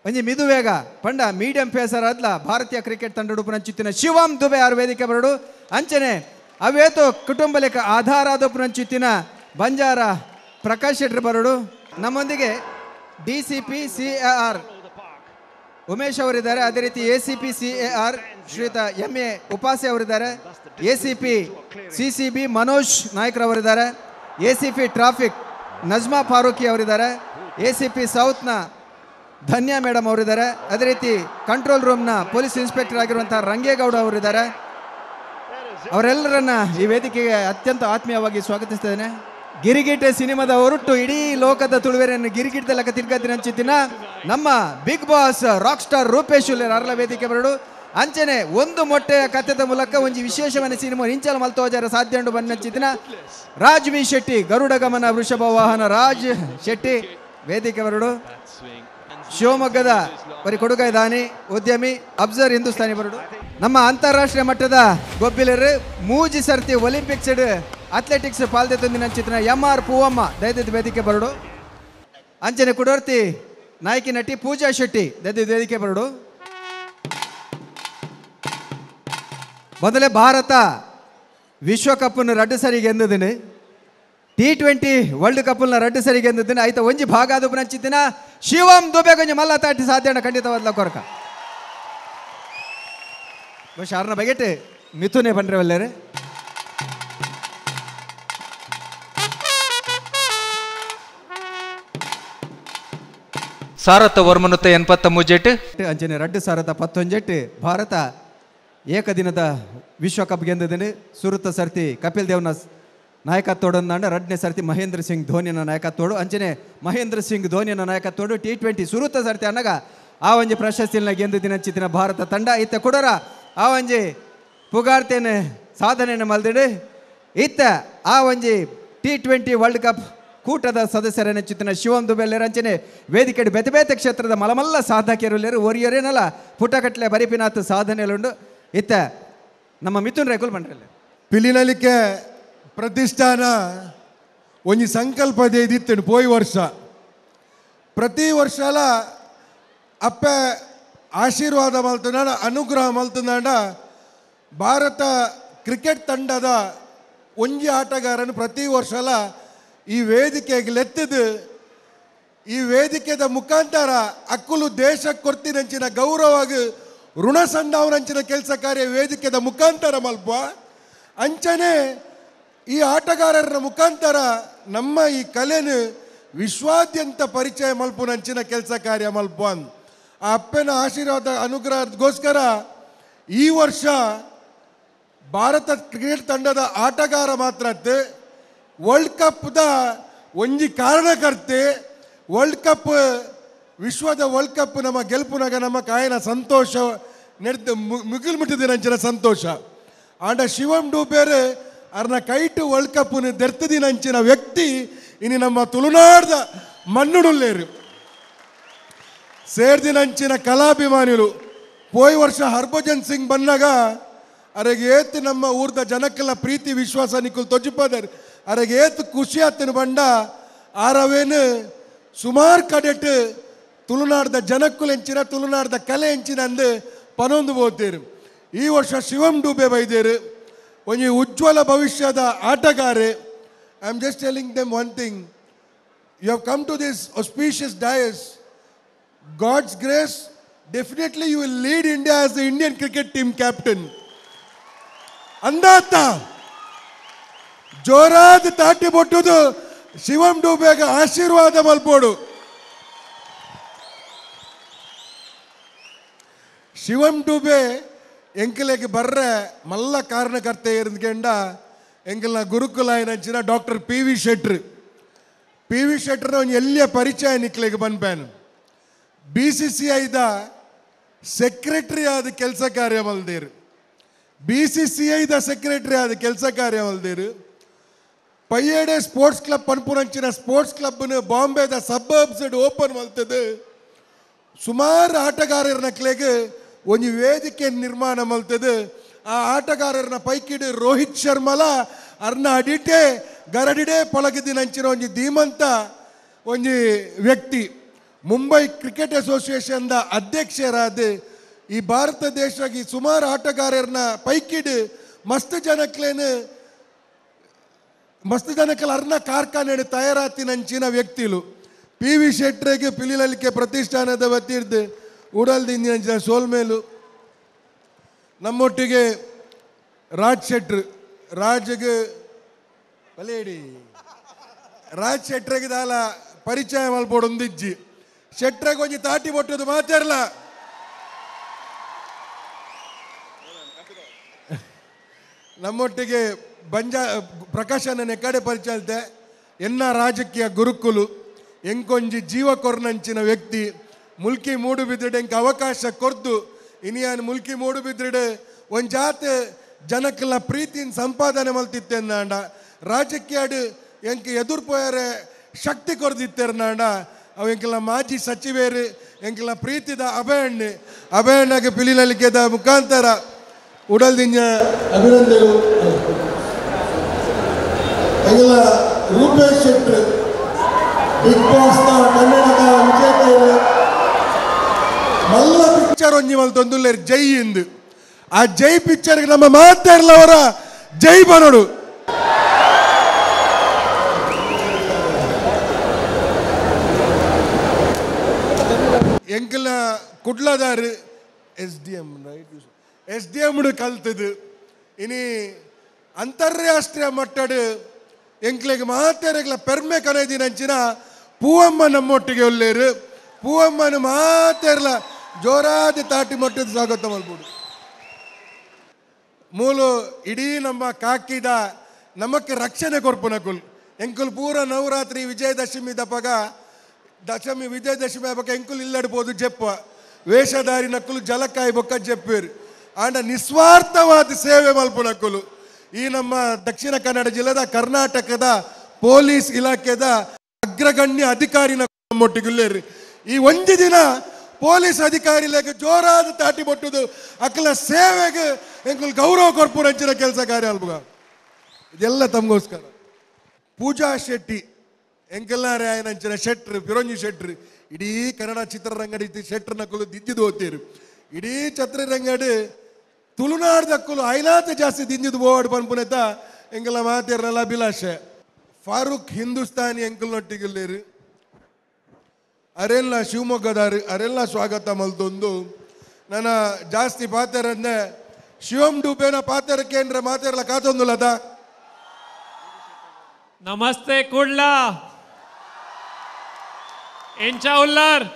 [SPEAKER 2] ಒಂಜಿ ಮಿದುವೇಗ ಪಂಡ ಮೀಡಿಯಂ ಪೇಸರ್ ಅದ್ಲ ಭಾರತೀಯ ಕ್ರಿಕೆಟ್ ತಂಡ ಉಪನಂಚಿತ್ತಿನ ಶಿವಂ ದುಬೆ ಆರ್ ವೇದಿಕೆ ಬರಡು ಅಂಚನೆ ಅವೇತು ಕುಟುಂಬ ಲೆಕ್ಕ ಆಧಾರ ಆದ ಉಪನಂಚಿತ್ತಿನ ಬಂಜಾರ ಪ್ರಕಾಶ್ ಶೆಟ್ಟರ್ ಬರಡು. ನಮ್ಮೊಂದಿಗೆ DCP CAR Umesh ಅವರಿದ್ದಾರೆ. ಅದೇ ರೀತಿ ACP CAR ಶ್ರೀಯುತ MA Upase ಅವರಿದ್ದಾರೆ. ACP CCB Manoj ನಾಯ್ಕರವರಿದ್ದಾರೆ. ACP traffic Najma Farooqui ಅವರಿದ್ದಾರೆ. ACP ಸೌತ್ನ ಧನ್ಯಾ ಮೇಡಮ್ ಅವರಿದ್ದಾರೆ. ಅದೇ ರೀತಿ ಕಂಟ್ರೋಲ್ ರೂಮ್ನ ಪೊಲೀಸ್ ಇನ್ಸ್ಪೆಕ್ಟರ್ ಆಗಿರುವಂಥ ರಂಗೇಗೌಡ ಅವರಿದ್ದಾರೆ. ಅವರೆಲ್ಲರನ್ನ ಈ ವೇದಿಕೆಗೆ ಅತ್ಯಂತ ಆತ್ಮೀಯವಾಗಿ ಸ್ವಾಗತಿಸ್ತೇನೆ. ಗಿರಿಗಿಟೆ ಸಿನಿಮಾದ ಹೊರಟು ಇಡೀ ಲೋಕದ ತುಳುವೆರೆಯನ್ನು ಗಿರಿಗಿಟದ ಲೆಕ್ಕ ತಿರ್ಗತಿನಂಚಿತ್ತಿನ ನಮ್ಮ big boss rock star Rupesh Uller ಅರ್ಲ ವೇದಿಕೆ ಬರಡು. ಅಂಚನೆ ಒಂದು ಮೊಟ್ಟೆಯ ಕಥೆದ ಮೂಲಕ ಒಂಜಿ ವಿಶೇಷವನ್ನ ಸಿನಿಮಾ ಇಂಚಲ ಮಲ್ತೋಜಾರ ಸಾಧ್ಯ ಉಂಡು ಬನ್ನಂಚಿತ್ತಿನ ರಾಜ್ ವಿ ಶೆಟ್ಟಿ, ಗರುಡ ಗಮನ ವೃಷಭ ವಾಹನ ರಾಜ್ ಶೆಟ್ಟಿ ವೇದಿಕೆ ಬರಡು. ಶಿವಮೊಗ್ಗದ ಬರಿ ಕೊಡುಗೈ ದಾನಿ ಉದ್ಯಮಿ ಅಬ್ಜರ್ ಹಿಂದೂಸ್ತಾನಿ ಬರಡು. ನಮ್ಮ ಅಂತಾರಾಷ್ಟ್ರೀಯ ಮಟ್ಟದ ಗೊಬ್ಬಿಲರು ಮೂಜಿ ಸರ್ತಿ ಒಲಿಂಪಿಕ್ಸ್ ಅಥ್ಲೆಟಿಕ್ಸ್ ಪಾಲ್ದೆ ತಂದಿನ MR Poovamma ದಯದ ವೇದಿಕೆ ಬರಡು. ಅಂಚನೆ ಕುಡೋರ್ತಿ ನಾಯಕಿ ನಟಿ ಪೂಜಾ ಶೆಟ್ಟಿ ದಯದ ವೇದಿಕೆ ಬರಡು. ಮೊದಲೇ ಭಾರತ ವಿಶ್ವಕಪ್ಪನ್ನು ರಡ್ಡು ಸರಿ ಗೆದ್ದಿದ್ದೀನಿ, T20 world ಕಪ್ನ ರಡ್ಡು ಸರಿ ಗೆದ್ದಿದ್ದೀನಿ. ಆಯ್ತಾ ಒಂಜಿ ಭಾಗ ಅದು ನಂಚಿತ್ತಿನ ಶಿವಂ ದುಬೆ ಕೊಂಚ ಮಲ್ಲ ತಾಟಿ ಸಾಧ್ಯ ಖಂಡಿತವಾದ ಕೊರಕ ಬಹುಶಃ ಅರ್ನ ಬಗೆಟ್ ಮಿಥುನೇ ಬಂದ್ರೆ ಒಲ್ಲೇರೆ.
[SPEAKER 1] ಸಾರಥ ವರ್ಮನುತ್ತ 83
[SPEAKER 2] ಅಂಚನೆ ರಡ್ಡು ಸಾರಥ 11 ಭಾರತ ಏಕದಿನದ ವಿಶ್ವಕಪ್ ಗೆದ್ದಿದ್ದೀನಿ. ಸುರುತ ಸರ್ತಿ ಕಪಿಲ್ ದೇವ್ನ ನಾಯಕತ್ವಡಂದಾಂಡ, ರಡ್ನೇ ಸರ್ತಿ ಮಹೇಂದ್ರ ಸಿಂಗ್ ಧೋನಿನ ನಾಯಕತ್ವಡು. ಅಂಚನೆ ಮಹೇಂದ್ರ ಸಿಂಗ್ ಧೋನಿನ ನಾಯಕತ್ವಡು T20 ಸುರುತ ಸರ್ತಿ ಅನ್ನಗ ಆ ಒಂಜಿ ಪ್ರಶಸ್ತಿನ ಗೆದ್ದಿನ ಚಿತ್ತಿನ ಭಾರತ ತಂಡ ಇತ್ತ ಕೊಡೋರ ಆ ಒಂಜಿ ಪುಗಾರ್ತೇನೆ ಸಾಧನೆಯನ್ನು ಮಲ್ದಿಡು. ಇತ್ತ ಆ ಒಂಜಿ T20 world cup ಕೂಟದ ಸದಸ್ಯರನ್ನು ಚಿತ್ತಿನ ಶಿವಂ ದುಬೆಲ್ಲೇರು ಅಂಚನೆ ವೇದಿಕೆ ಬೇತೆ ಬೇತೆ ಕ್ಷೇತ್ರದ ಮಲಮಲ್ಲ ಸಾಧಕಿಯರುಲ್ಲೇರು ಒರಿಯರೇನಲ್ಲ ಪುಟಕಟ್ಲೆ ಬರಿಪಿನಾಥ ಸಾಧನೆಯಲ್ಲುಂಡು. ಇತ್ತ ನಮ್ಮ ಮಿಥುನ್ ರೇಕುಲ್ ಬಂಡ್ರಲ್ಲ
[SPEAKER 3] ಪಿಲಿನಲಿಕೆ ಪ್ರತಿಷ್ಠಾನ ಒಂಜಿ ಸಂಕಲ್ಪ ಇತ್ತು ಪೋಯಿ ವರ್ಷ ಪ್ರತಿ ವರ್ಷಲ ಅಪ್ಪೆ ಆಶೀರ್ವಾದ ಮಲ್ತುಂಡ ಅನುಗ್ರಹ ಮಲ್ತುಂಡ ಭಾರತ ಕ್ರಿಕೆಟ್ ತಂಡದ ಒಂಜಿ ಆಟಗಾರನು ಪ್ರತಿ ವರ್ಷಲ ಈ ವೇದಿಕೆಗೆ ಲೆತ್ತಿದ್ದು ಈ ವೇದಿಕೆದ ಮುಖಾಂತರ ಅಕ್ಕುಲು ದೇಶಕ್ಕೆ ಕೊಡ್ತಿನಂಚಿನ ಗೌರವವಾಗಿ ಋಣ ಸಂದಾವನಂಚಿನ ಕೆಲಸ ಕಾರ್ಯ ವೇದಿಕೆದ ಮುಖಾಂತರ ಮಲ್ಪ ಅಂಚನೆ ಈ ಆಟಗಾರರ ಮುಖಾಂತರ ನಮ್ಮ ಈ ಕಲೆನು ವಿಶ್ವಾದ್ಯಂತ ಪರಿಚಯ ಮಲ್ಪುನಂಚಿನ ಕೆಲಸ ಕಾರ್ಯ ಮಲ್ಪ ಆ ಅಪ್ಪನ ಆಶೀರ್ವಾದ ಅನುಗ್ರಹಕ್ಕೋಸ್ಕರ ಈ ವರ್ಷ ಭಾರತ ಕ್ರಿಕೆಟ್ ತಂಡದ ಆಟಗಾರ ಮಾತ್ರ ವರ್ಲ್ಡ್ ಕಪ್ದ ಒಂಜಿ ಕಾರಣಕರ್ತೆ. ವರ್ಲ್ಡ್ ಕಪ್ ವಿಶ್ವದ ವರ್ಲ್ಡ್ ಕಪ್ ನಮ್ಮ ಗೆಲ್ಪುನಾಗ ನಮ್ಮ ಕಾಯನ ಸಂತೋಷ ನೆಡ್ದು ಮುಗಿಲು ಮುಟ್ಟಿದಿನಂಚಿನ ಸಂತೋಷ. ಆಂಡ ಶಿವಂ ಡೂಬೇರು ಅರ್ನ ಕೈಟು ವರ್ಲ್ಡ್ ಕಪ್ ದೆರ್ತದಿನಂಚಿನ ವ್ಯಕ್ತಿ ಇನಿ ನಮ್ಮ ತುಳುನಾಡ್ದ ಮಣ್ಣುಡುಲ್ಲೇರು ಸೇರ್ದಿನಂಚಿನ ಕಲಾಭಿಮಾನಿಗಳು. ಪೋಯ್ ವರ್ಷ ಹರ್ಭಜನ್ ಸಿಂಗ್ ಬಂದಾಗ ಅರೆಗೆ ಏತು ನಮ್ಮ ಊರ್ದ ಜನಕ್ಕೆಲ್ಲ ಪ್ರೀತಿ ವಿಶ್ವಾಸ ನಿಕ್ಕುಲ್ ತೊಜಿಪದರು ಅರೆಗೆ ಏತು ಖುಷಿ ಆತನ ಬಂಡ ಆರವೇನು ಸುಮಾರು ಕಡೆಟ್ ತುಳುನಾಡ್ದ ಜನಕ್ಕುಲ್ ಎಂಚಿನ ತುಳುನಾಡ್ದ ಕಲೆ ಎಂಚಿನ ಅಂದು ಪನೊಂದು ಹೋಗ್ತೇರು. ಈ ವರ್ಷ ಶಿವಂ ಡೂಬೆ ಬೈದೇರು ಒಂಜಿ ಉಜ್ವಲ ಭವಿಷ್ಯದ ಆಟಗಾರೆ. I am just telling them one thing, you have come to this auspicious dais. God's grace, definitely you will lead India as the Indian cricket team captain. ಅಂದಾತ ಜೋರಾದ ತಾಟಿ ಬೊಟ್ಟುದು ಶಿವಂ ಡೂಬೆಗೆ ಆಶೀರ್ವಾದ ಮಲ್ಪೋಡು. ಶಿವಂ ಡೂಬೆ ಎಂಕಲೆಗೆ ಬರ್ರೆ ಮಲ್ಲ ಕಾರಣಕರ್ತೆ ಇರಂದ್ಕೆಂಡ ಎಂಕಲ್ನ ಗುರುಕುಲಾಯನಂಚಿನ doctor P V Shettar. P V ಶೆಟ್ಟರ್ನ ಒಂದು ಎಲ್ಲಿಯ ಪರಿಚಯ ನಿಕ್ಲೆಗೆ ಬನ್ಪೇನು. ಬಿಸಿಸಿಐದ secretary ಆದ ಕೆಲಸ ಕಾರ್ಯ ಮಲ್ದೇರು, ಬಿಸಿಸಿಐದ secretary ಆದ ಕೆಲಸ ಕಾರ್ಯ ಮಲ್ದೇರು. ಪಯ್ಯಡೆ ಸ್ಪೋರ್ಟ್ಸ್ ಕ್ಲಬ್ ಪನ್ಪುರಂಚಿನ ಸ್ಪೋರ್ಟ್ಸ್ ಕ್ಲಬ್ನ ಬಾಂಬೆದ ಸಬ್ಬರ್ಬ್ಸ್ ಓಪನ್ ಮಲ್ತದೆ. ಸುಮಾರು ಆಟಗಾರರ ನಕ್ಲೆಗೆ ಒಂದು ವೇದಿಕೆ ನಿರ್ಮಾಣ ಮಲ್ತದೆ. ಆ ಆಟಗಾರರನ್ನ ಪೈಕಿಡು ರೋಹಿತ್ ಶರ್ಮಲ ಅರ್ನ ಅಡಿಟೆ ಗರಡಿಡೆ ಪಳಗದಿನಂಚಿನ ಒಂಜಿ ಧೀಮಂತ ಒಂಜಿ ವ್ಯಕ್ತಿ. ಮುಂಬೈ ಕ್ರಿಕೆಟ್ ಅಸೋಸಿಯೇಷನ್ದ ಅಧ್ಯಕ್ಷರಾದ ಈ ಭಾರತ ದೇಶಕ್ಕೆ ಸುಮಾರು ಆಟಗಾರರನ್ನ ಪೈಕಿಡು ಮಸ್ತ್ ಜನಕ್ಲೇನು ಮಸ್ತ್ ಜನಕ್ಕಲ್ಲ ಅರ್ನ ಕಾರ್ಖಾನೆ ತಯಾರಾತಿನಂಚಿನ ವ್ಯಕ್ತಿಲು. ಪಿ ವಿ ಶೆಟ್ಟರಿಗೆ ಪಿಲಿಲಲಿಕೆ ಪ್ರತಿಷ್ಠಾನದ ವತಿರ್ದು ಉಡಲ್ದಿಂಜಿನಂಚಿನ ಸೋಲ್ಮೇಲು. ನಮ್ಮೊಟ್ಟಿಗೆ ರಾಜ್ ಶೆಟ್ರು, ರಾಜ್ಗೆ ಬಲೇಡಿ ರಾಜ್ ಶೆಟ್ರಿಗೆ ದಾಲ ಪರಿಚಯ ಮಲ್ಪೊಡೊಂದಿಜ್ಜಿ. ಶೆಟ್ರಿಗೆ ಒಂಜಿ ತಾಟಿ ಬೊಟ್ಟದು ಮಾತಾಡಲ. ನಮ್ಮೊಟ್ಟಿಗೆ ಬಂಜಾ ಪ್ರಕಾಶನ ಕಡೆ ಪರಿಚಯ ಅಲ್ತೆ ಎನ್ನ ರಾಜಕೀಯ ಗುರುಕುಲು ಎಂಕೊಂಜಿ ಜೀವ ಕೊರ್ನಂಚಿನ ವ್ಯಕ್ತಿ. ಮುಲ್ಕಿ ಮೂಡುಬಿದ್ರಿಡೆ ಎಂಕ ಅವಕಾಶ ಕೊರ್ದು ಇನಿಯಾನ್ ಮುಲ್ಕಿ ಮೂಡುಬಿದ್ರಿಡೆ ಒಂಜಾತೆ ಜನಕ್ಕೆಲ್ಲ ಪ್ರೀತಿನ ಸಂಪಾದನೆ ಮಲ್ತಿತ್ತೆಂದಾಂಡ, ರಾಜಕೀಯಡು ಎಂಕ ಎದುರು ಪೋಯರೆ ಶಕ್ತಿ ಕೊರ್ದಿತ್ತೆರ್ನಾಂಡ. ಅವು ಎಂಕೆಲ್ಲ ಮಾಜಿ ಸಚಿವೇರು ಎಂಕೆಲ್ಲ ಪ್ರೀತಿದ ಅಭಯಣ್ಣೆ, ಅಭಯಣ್ಣಗೆ ಪಿಲಿಲಲಿಕೆದ ಮುಖಾಂತರ ಉಡಲ್ದಿಂಜ ಅಭಿನಂದನೆಗಳು. ಎಂಗೆಲ್ಲ ರೂಪೇಶ್ ಶೆಟ್ಟರ್ ಬಿಗ್ ಬಾಸ್ ಕನ್ನಡದ ವಿಜೇತರು ಮಲ್ಲ ಪಿಕ್ಚರ್ ಒಂಜಿ ಮಲ್ತೊಂದುಲ್ಲೇರು ಜೈ ಇಂದು. ಆ ಜೈ ಪಿಕ್ಚರ್ಗೆ ನಮ್ಮ ಮಾತಾಡ್ಲವರ ಜೈ ಬನೋಡು. ಎಂಕಲ್ನ ಕುಡ್ಲದಾರು S D M right, S D M ಕಲ್ತದು. ಇನಿ ಅಂತಾರಾಷ್ಟ್ರೀಯ ಮಟ್ಟಡು ಎಂಕ್ಲೆಗ್ ಮಾತೆರೆಗ್ಲ ಪೆರ್ಮೆ ಕನೈದಿನಂಚಿನ ಪೂವಮ್ಮ ನಮ್ಮೊಟ್ಟಿಗೆ ಒಲ್ಲೇರು. ಪೂವಮ್ಮನ ಮಾತೆರ್ಲ ಜೋರಾದ ತಾಟಿ ಮಟ್ಟದ ಸ್ವಾಗತ ಮಲ್ಪುಡು. ಮೂಲು ಇಡೀ ನಮ್ಮ ಕಾಕಿದ ನಮಕ್ಕೆ ರಕ್ಷಣೆ ಕೊರ್ಪುನಕುಲ್. ಎಂಕುಲ್ ಪೂರ ನವರಾತ್ರಿ ವಿಜಯದಶಮಿ ದಪಗ ದಶಮಿ ವಿಜಯದಶಮಿ ಹಬ್ಬಕ್ಕೆ ಎಂಕುಲ್ ಇಲ್ಲಡ್ಬೋದು ಜಪ್ಪ ವೇಷಧಾರಿ ನಕ್ಕುಲು ಜಲಕಾಯಿ ಬೊಕ್ಕ ಜಪ್ಪೇರು. ಆಂಡ ನಿಸ್ವಾರ್ಥವಾದ ಸೇವೆ ಮಲ್ಪುನಕುಲು ಈ ನಮ್ಮ ದಕ್ಷಿಣ ಕನ್ನಡ ಜಿಲ್ಲೆದ ಕರ್ನಾಟಕದ ಪೊಲೀಸ್ ಇಲಾಖೆದ ಅಗ್ರಗಣ್ಯ ಅಧಿಕಾರಿನ ನಮ್ಮೊಟ್ಟಿಗುಲ್ಲೇರಿ. ಈ ಒಂಜಿ ದಿನ ಪೊಲೀಸ್ ಅಧಿಕಾರಿಲೆಗ್ ಜೋರಾದ ತಾಟಿ ಬೊಟ್ಟುದು ಅಕ್ಕಲ ಸೇವೆಗೆ ಎಂಕುಲ್ ಗೌರವ ಕೊರ್ಪುರಂಚಿನ ಕೆಲಸ ಕಾರ್ಯ ಅಲ್ಬುಗ. ಇದೆಲ್ಲ ತಮಗೋಸ್ಕರ. ಪೂಜಾ ಶೆಟ್ಟಿ ಎಂಕೆಲ್ಲಾರೆ ಆಯನಂಚಿನ ಶೆಟ್ರು ಫಿರೋಂಜಿ ಶೆಟ್ರು ಇಡೀ ಕನ್ನಡ ಚಿತ್ರರಂಗಡಿ ಶೆಟ್ರ್ ನಕ್ಕಲು ದಿದ್ದಿದ್ದು ಓದ್ತೀರು. ಇಡೀ ಚಿತ್ರರಂಗಡಿ ತುಳುನಾಡ್ದಕ್ಕಲು ಐನಾತ ಜಾಸ್ತಿ ದಿಂಜಿದ್ದು ಬೋರ್ಡ್ ಪನ್ಪುನೆತ ಎಂಕೆಲ್ಲ ಮಾತಿರಲ್ಲ ಅಭಿಲಾಷೆ. ಫಾರೂಕ್ ಹಿಂದೂಸ್ತಾನಿ ಎಂಕಲ್ನೊಟ್ಟಿಗಿಲ್ಲೇರು ಅರೆಲ್ಲ ಶಿವಮೊಗ್ಗದಾರು ಅರೆಲ್ಲ ಸ್ವಾಗತ ಮಲ್ತೊಂದು. ನನ್ನ ಜಾಸ್ತಿ ಪಾತೆರಂದೆ ಶಿವಂ ಡೂಬೇನ ಪಾತೆರ ಕೇಂದ್ರ ಮಾತೆರಲ್ಲ ಕಾತೊಂದುಲದ.
[SPEAKER 7] ನಮಸ್ತೆ ಕುಡ್ಲ ಎಂಚ ಉಲ್ಲಾರ್.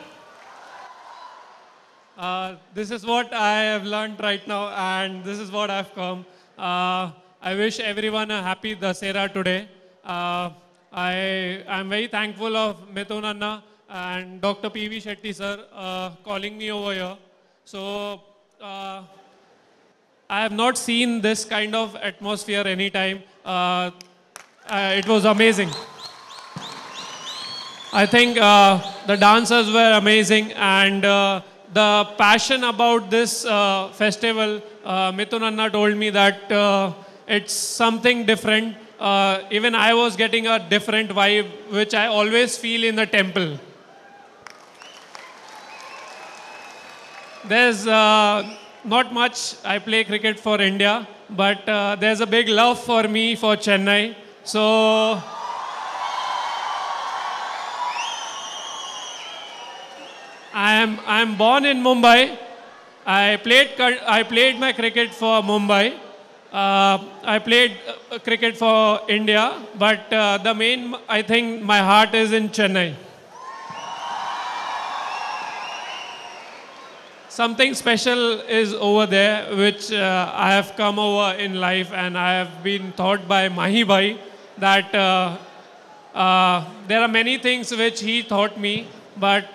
[SPEAKER 7] This is what I have learned right now and this is what I have come. I wish everyone a happy Dasera today. I am very thankful of Mithun Anna and Dr. P.V. Shetty sir calling me over here. So I have not seen this kind of atmosphere any time. It was amazing. I think the dancers were amazing and the passion about this festival, Mithun Anna told me that it's something different. Even I was getting a different vibe, which I always feel in the temple. There's not much. I play cricket for India, but there's a big love for me for Chennai. So I am born in Mumbai. I played my cricket for Mumbai. I played cricket for India, but the main, I think my heart is in Chennai. Something special is over there, which I have come over in life, and I have been taught by Mahi Bhai that there are many things which he taught me. But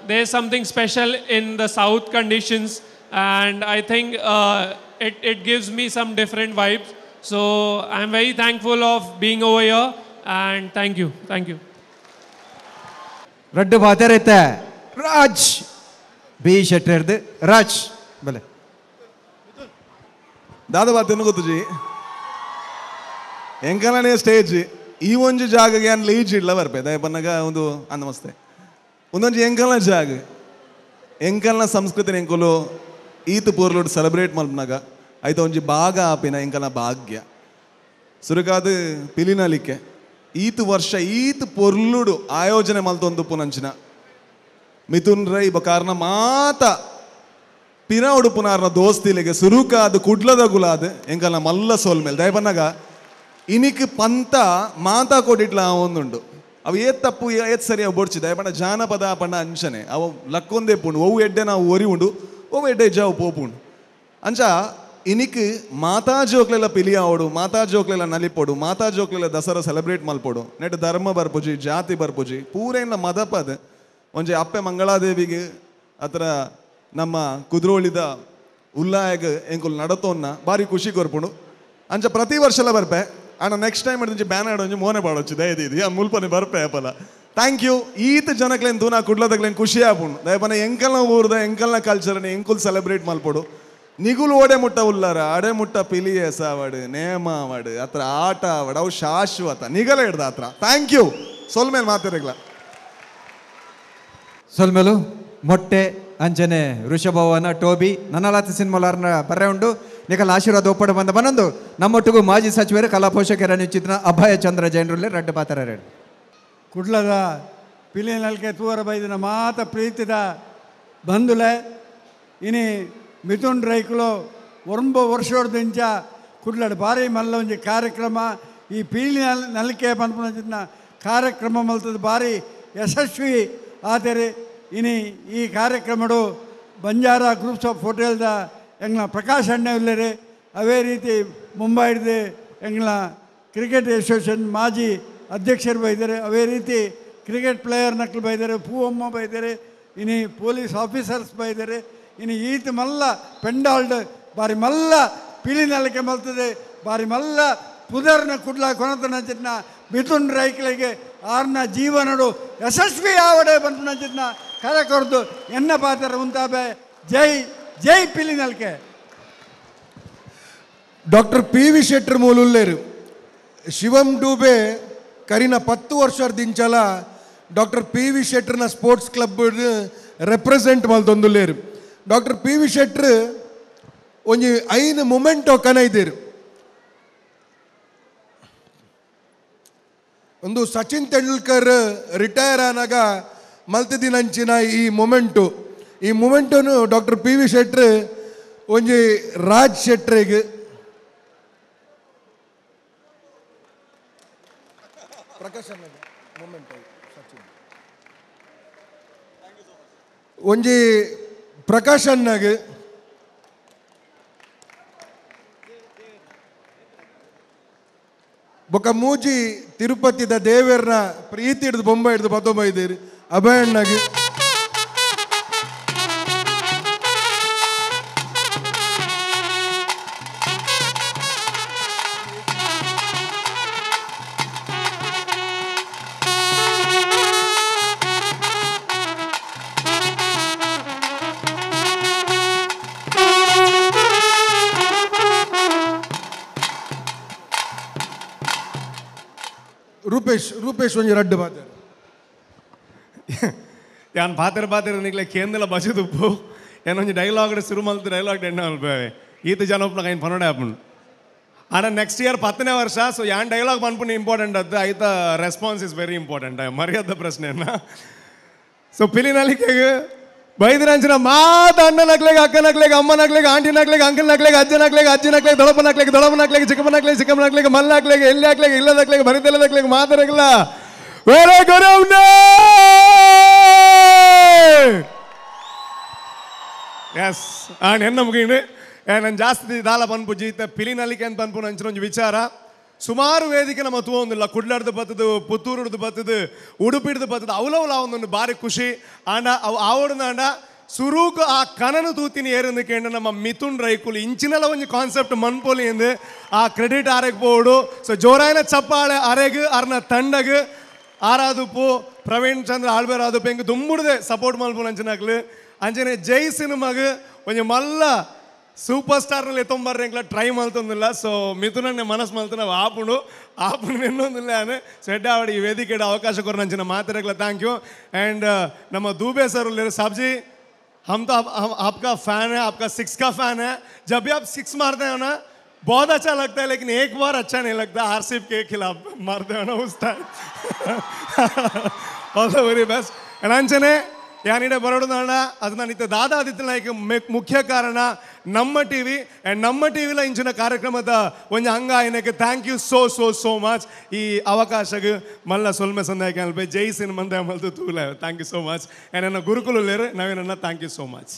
[SPEAKER 7] there's something special in the south conditions, and I think it gives me some different vibes. So I'm very thankful of being over here, and thank you, thank you.
[SPEAKER 2] Raddu ಬಾತೆರೈತೆ Raj B ಶೆಟ್ಟರ್ದು Raj ಬಲೆ
[SPEAKER 8] ದಾದ ಬಾತೆನ್ನು ಗೊತ್ತುಜಿ ಎಂಕಲನೇ stage ಈ ಒಂಜಿ ಜಾಗಗೆ ಅನ್ lease ಇಡ್ಲ ಬರ್ಪೆ ದಯ ಬನ್ನಗ ಒಂದು ನಮಸ್ತೆ ಒಂದೊಂಜಿ ಎಂಕಲ್ನ ಜಾಗ ಎಂಕಲ್ನ ಸಂಸ್ಕೃತಿನ ಎಂಕುಲು ಈತ್ ಪೂರ್ಲುಡ್ ಸೆಲೆಬ್ರೇಟ್ ಮಲ್ಪನಾಗ ಐತ ಒಂಜಿ ಭಾಗ ಆಪಿನ ಎಂಕಲ್ನ ಭಾಗ್ಯ ಸುರುಕಾದ ಪಿಲಿನಲಿಕೆ ಈತ್ ವರ್ಷ ಈತ್ ಪೊರ್ಲುಡು ಆಯೋಜನೆ ಮಲ್ತೊಂದು ಪುನಂಚಿನ ಮಿಥುನ್ ರೈ ಬಕಾರನ ಮಾತ ಪಿರ ಉಡುಪುನಾರ್ನ ದೋಸ್ತಿಲಿಗೆ ಸುರುಕಾದ ಕುಡ್ಲದ ಗುಲಾದ ಎಂಕಲ್ನ ಮಲ್ಲ ಸೋಲ್ ಮೇಲೆ ದಯಬನ್ನಾಗ ಇನಿಕ್ ಪಂತ ಮಾತಾ ಕೊಡಿಟ್ಲ ಒಂದುಂಡು ಅವು ಏತ್ ತಪ್ಪು ಏತ್ ಸರಿ ಅವು ಬೊಡ್ಚಿ ದಯಪಂಡ ಜಾನಪದ ಪಂಡ ಅಂಚನೆ ಅವು ಲಕ್ಕೊಂದೇ ಪುಂಡು ಒವು ಎಡ್ಡೆ ನಾವು ಒರಿ ಉಂಡು ಒವು ಎಡ್ಡೆ ಜಾವು ಪೋಪುಂಡು ಅಂಚ ಇನಿಕ್ ಮಾತಾ ಜೋಕ್ಲೆಲ್ಲ ಪಿಲಿ ಆವಡು ಮಾತಾ ಜೋಕ್ಲೆಲ್ಲ ನಲಿಪೋಡು ಮಾತಾ ಜೋಕ್ಲೆಲ್ಲ ದಸರಾ ಸೆಲೆಬ್ರೇಟ್ ಮಲ್ಪೋಡು ನೆಟ್ ಧರ್ಮ ಬರ್ಪುಜಿ ಜಾತಿ ಬರ್ಪುಜಿ ಪೂರೇನ ಮದಪದ ಒಂಜಿ ಅಪ್ಪೆ ಮಂಗಳಾದೇವಿಗೆ ಅತ್ರ ನಮ್ಮ ಕುದ್ರೋಳಿದ ಉಲ್ಲಾಯಗ ಎಂಕುಲು ನಡತೋನ್ನ ಭಾರಿ ಖುಷಿ ಕೊರ್ಪುಂಡು ಅಂಚ ಪ್ರತಿ ವರ್ಷಲ ಬರ್ಪೆ ಅಣ್ಣ ನೆಕ್ಸ್ಟ್ ಟೈಮ್ ಹಿಡಿದು ಬ್ಯಾನರ್ ಒಂಜಿ ಮೋನೆ ಪಾಡೊಚ್ಚು ದಯದೀದಿ ಆ ಮುಲ್ಪನೆ ಬರ್ಪೆ ಅಪಲ thank you ಈತ ಜನಕ್ಲೇನು ದೂನ ಕುಡ್ಲದಕ್ಲೇನು ಖುಷಿ ಆಪುಂಡು ದಯಪನ ಎಂಕಲ್ನ ಊರ್ದ ಎಂಕಲ್ನ ಕಲ್ಚರ್ನ ಎಂಕುಲ್ ಸೆಲೆಬ್ರೇಟ್ ಮಲ್ಪೋಡು ನಿಗುಲು ಓಡೆ ಮುಟ್ಟ ಉಲ್ಲಾರ ಅಡೆ ಮುಟ್ಟ ಪಿಲಿ ಎಸಾವಡು ನೇಮ ಆವಡು ಅತ್ರ ಆಟ ಆವಡು ಅವು ಶಾಶ್ವತ ನಿಗಲ ಹಿಡ್ದ ಅತ್ರ thank you ಸೊಲ್ಮೇಲೆ ಮಾತಾಡಗ್ಲ
[SPEAKER 2] ಸೊಲ್ಮೇಲು ಮೊಟ್ಟೆ ಅಂಜನೆ ಋಷಭವನ ಟೋಬಿ ನನ್ನಲಾತ ಸಿನಿಮಾಲಾರ್ನ ಬರ್ರೆ ಉಂಡು ನಿಕಲ್ ಆಶೀರ್ವಾದ ಒಪ್ಪಡ ಬಂದ ಬನ್ನೊಂದು ನಮ್ಮೊಟ್ಟಿಗೂ ಮಾಜಿ ಸಚಿವರು ಕಲಾ ಪೋಷಕರ ಚಿತ್ರ ಅಭಯ ಚಂದ್ರ ಜೈನರುಲ್ಲೇ ರಡ್ಡು ಪಾತ್ರ
[SPEAKER 9] ಕುಡ್ಲದ ಪಿಲಿನಲ್ಕೆ ತೂವರ ಬೈದಿನ ಮಾತ ಪ್ರೀತಿದ ಬಂಧುಲೆ ಇನಿ ಮಿಥುನ್ ರೈಕುಲು ಒಂಬ ವರ್ಷೋಡ್ದಿಂಚ ಕುಡ್ಲಡ್ ಭಾರಿ ಮಲ್ಲ ಒಂಜಿ ಕಾರ್ಯಕ್ರಮ ಈ ಪೀಲಿ ನಲ್ಕೆ ಪನ್ಪುನ ಕಾರ್ಯಕ್ರಮ ಮಲ್ತದ ಭಾರಿ ಯಶಸ್ವಿ ಆತರೆ ಇನಿ ಈ ಕಾರ್ಯಕ್ರಮಡು ಬಂಜಾರ ಗ್ರೂಪ್ಸ್ ಆಫ್ ಹೋಟೆಲ್ದ ಎಂಗ್ಲ ಪ್ರಕಾಶ್ ಅಣ್ಣ ಉಲ್ಲೇರಿ ಅವೇ ರೀತಿ ಮುಂಬೈಡ್ದು ಎಂಗ್ಲ ಕ್ರಿಕೆಟ್ ಅಸೋಸಿಯೇಷನ್ ಮಾಜಿ ಅಧ್ಯಕ್ಷರು ಬೈದಾರೆ ಅವೇ ರೀತಿ ಕ್ರಿಕೆಟ್ ಪ್ಲೇಯರ್ ನಕ್ಲು ಬೈದಾರೆ ಪೂವಮ್ಮ ಬೈದಾರೆ ಇನಿ ಪೊಲೀಸ್ ಆಫೀಸರ್ಸ್ ಬೈದಾರೆ ಇನಿ ಈತ ಮಲ್ಲ ಪೆಂಡಾಲ್ಡ್ ಬಾರಿ ಮಲ್ಲ ಪಿಲಿನಲಿಕೆ ಮಲ್ತದೆ ಬಾರಿ ಮಲ್ಲ ಪುದರ್ನ ಕುಡ್ಲ ಕೊನತನ ಮಿಥುನ್ ರೈಕ್ಲಿಗೆ ಆರ್ನ ಜೀವನಡು ಯಶಸ್ವಿ ಆವಡೆ ಬಂತು ಕರೆ ಕೊರ್ದು ಎನ್ನ ಪಾತ್ರ ಉಂತಾಬೆ ಜೈ ಜೈ ಪಿಲಿನಲ್ಕೆ.
[SPEAKER 3] Doctor P V Shettar ಮೂಲುಲ್ಲೇರು ಶಿವಂ ಡೂಬೆ ಕರಿನ 10 ವರ್ಷದಿಂಚಲ doctor P V ಶೆಟ್ಟರ್ನ sports club represent ಮಲ್ತೊಂದುಲ್ಲೇರು. Doctor P V Shettar ಒಂಜಿ 5 ಮೊಮೆಂಟೋ ಕನೈದೇರು. ಒಂದು ಸಚಿನ್ ತೆಂಡೂಲ್ಕರ್ ರಿಟೈರ್ ಆನಾಗ ಮಲ್ತದಿನಂಚಿನ ಈ ಮೊಮೆಂಟು, ಈ ಮೊಮೆಂಟನ್ನು doctor P V Shettar ಒಂಜಿ ರಾಜ್ ಶೆಟ್ರಿಗೆ ಪ್ರಕಾಶ್ ಒಂಜಿ ಪ್ರಕಾಶ್ ಅಣ್ಣಗೆ ಬೊಕ ಮೂಜಿ ತಿರುಪತಿದ ದೇವರನ್ನ ಪ್ರೀತಿ ಹಿಡಿದು ಬೊಂಬೈ ಹಿಡಿದು ಬತ್ತೊಂಬೈದೇರಿ ಅಭಯ ಅಣ್ಣಗೆ. ರೂಪೇಶ್ ರೂಪೇಶ್ ಒಂಜಿ ರಡ್ಡು ಬಾತೆರ್
[SPEAKER 5] ಯಾನ್ ಪಾತೆರ ಪಾತೆರ ನಿಕ್ಲೆ ಕೇಂದ್ರ ಬಜೆದುಪ್ಪು ಏನೊಂಜಿ ಡೈಲಾಗ್ ಶುರು ಮಲ್ತು ಡೈಲಾಗ್ ಎಣ್ಣ ಅಲ್ಪವೆ ಈತ ಜನ ಒಪ್ಪನ ಐನ್ ಪನೋಡೆ ಆಪುಂಡು. ಆಂಡ ನೆಕ್ಸ್ಟ್ ಇಯರ್ 10ನೇ ವರ್ಷ, ಸೊ ಯಾನ್ ಡೈಲಾಗ್ ಪನ್ಪುನ ಇಂಪಾರ್ಟೆಂಟ್ ಅದ್ದು ಐತ response is very important ಮರ್ಯಾದ ಪ್ರಶ್ನೆಯನ್ನ. ಸೊ ಪಿಲಿನಲಿಕೆಗೆ ಬೈದಿರಂಚಿನ ಮಾತ ಅಣ್ಣನಕ್ಲೆಗೆ ಅಕ್ಕನಕ್ಲೆಗೆ ಅಮ್ಮನಕ್ಲೆಗೆ ಆಂಟಿನಕ್ಲೆಗೆ ಅಂಕಲ್ನಕ್ಲೆಗೆ ಅಜ್ಜನಕ್ಲೆಗೆ ಅಜ್ಜಿನಕ್ಲೆಗೆ ದೊಡಪನಕ್ಲೆಗೆ ದೊಡಪನಕ್ಲೆಗೆ ಚಿಕ್ಕಪ್ಪನಕ್ಲೆಗೆ ಚಿಕ್ಕಮ್ಮನಕ್ಲೆಗೆ ಮಲ್ಲಕ್ಲೆಗೆ ಎಲ್ಲಿ ಹಾಕ್ಲೆಗೆ ಇಲ್ಲದಕ್ಲೆಗೆ ಬರಿತಲ್ಲದಕ್ಲೆಗೆ ಮಾತಾಡಕ್ಲ ವೆರಿ ಗುಡ್. S and ಎನ್ನ ಮುಗಿಂಡು ನಾನು ಜಾಸ್ತಿ ದಾಲ ಪನ್ಪು ಜೀತ ಪಿಲಿನಲಿಕೆ ಅಂತ ಪನ್ಪು ನಂಚಿನ ಒಂಜಿ ವಿಚಾರ. ಸುಮಾರು ವೇದಿಕೆ ನಮ್ಮ ತೂವೊಂದಿಲ್ಲ ಕುಡ್ಲಾಡ್ದು ಬತ್ತದು ಪುತ್ತೂರುಡ್ದು ಬತ್ತದು ಉಡುಪಿಡ್ದು ಬತ್ತದು ಅವಲವಲ ಒಂದೊಂದು ಭಾರಿ ಖುಷಿ ಆಂಡ ಅವು ಆವಡ್ದಾಂಡ ಸುರೂಕು ಆ ಕನನು ತೂತಿನ ಏರಂದು ಕೇಂದ್ರ ನಮ್ಮ ಮಿಥುನ್ ರೈಕುಲು ಇಂಚಿನಲ ಒಂಜಿ ಕಾನ್ಸೆಪ್ಟ್ ಮನ್ಪೊಲಿ ಎಂದು ಆ ಕ್ರೆಡಿಟ್ ಆರೆಗ್ ಪೋಡು. ಸೊ ಜೋರಾಯನ ಚಪ್ಪಾಳೆ ಅರೆಗ್ ಅರ್ನ ತಂಡಗ್ ಆರಾದುಪ್ಪು ಪ್ರವೀಣ್ ಚಂದ್ರ ಆಳ್ಬೇರ್ ಆದುಪ್ಪು ಎಂಗ್ ದುಂಬುಡ್ದೆ ಸಪೋರ್ಟ್ ಮಲ್ಪುನ ಅಂಚಿನಕ್ಲು ಅಂಚನೆ ಜೈ ಸಿನಿಮಾಗ್ ಒಂಜಿ ಮಲ್ಲ ಸೂಪರ್ ಸ್ಟಾರ್ನಲ್ಲಿ ಎತ್ತೊಂಬರ್ರೆ ಎಂಕ್ಲ ಟ್ರೈ ಮಲ್ತೊಂದಿಲ್ಲ. ಸೊ ಮಿಥುನನ್ನೇ ಮನಸ್ಸು ಮಲ್ತು ನಾವು ಆಪುಂಡು ಆಪುಂಡು ಎನ್ನೊಂದಿಲ್ಲ ನಾನು. ಸೊ ಎಡ್ಡ ಆವಡಿ ಈ ವೇದಿಕೆಡ ಅವಕಾಶ ಕೊರ ನಂಚಿನ ಮಾತಾಡಕ್ಲ thank you. And ನಮ್ಮ ದೂಬೆ ಸರ್ ಉಲ್ಲೇರು ಸಾಬ್ಜಿ, हम तो आपका फैन है, आपका सिक्स का फैन है। जब भी आप सिक्स मारते हो ना बहुत अच्छा लगता है, लेकिन एक बार अच्छा नहीं लगता आरसीबी के खिलाफ मारते हो ना उस time. All the very best. And ಅಂಚನೆ ಯಾನಿಡೆ ಬರೋಡೋಣ ಅದು ನಾನು ಇತ್ತ ದಾದಾ ಆದಿತ್ಯ ನಾಯ್ಕ ಮುಖ್ಯ ಕಾರಣ ನಮ್ಮ ಟಿವಿ. ಆ್ಯಂಡ್ ನಮ್ಮ ಟಿವಿಲ ಇಂಚಿನ ಕಾರ್ಯಕ್ರಮದ ಒಂಜಿ ಅಂಗ ಆಯ್ನಕ್ಕೆ thank you so so so much. ಈ ಅವಕಾಶಗೆ ಮಲ್ಲ ಸೊಲ್ಮೆ ಸಂದಾಯಕ್ಕೆ ಅಲ್ಪ ಜೈ ಸಿನಿಮಂದ ಮಲ್ತು ತೂಲ thank you so much. And ನನ್ನ ಗುರುಕುಲು ಲೇರು ನವೀನಣ್ಣ thank you so much.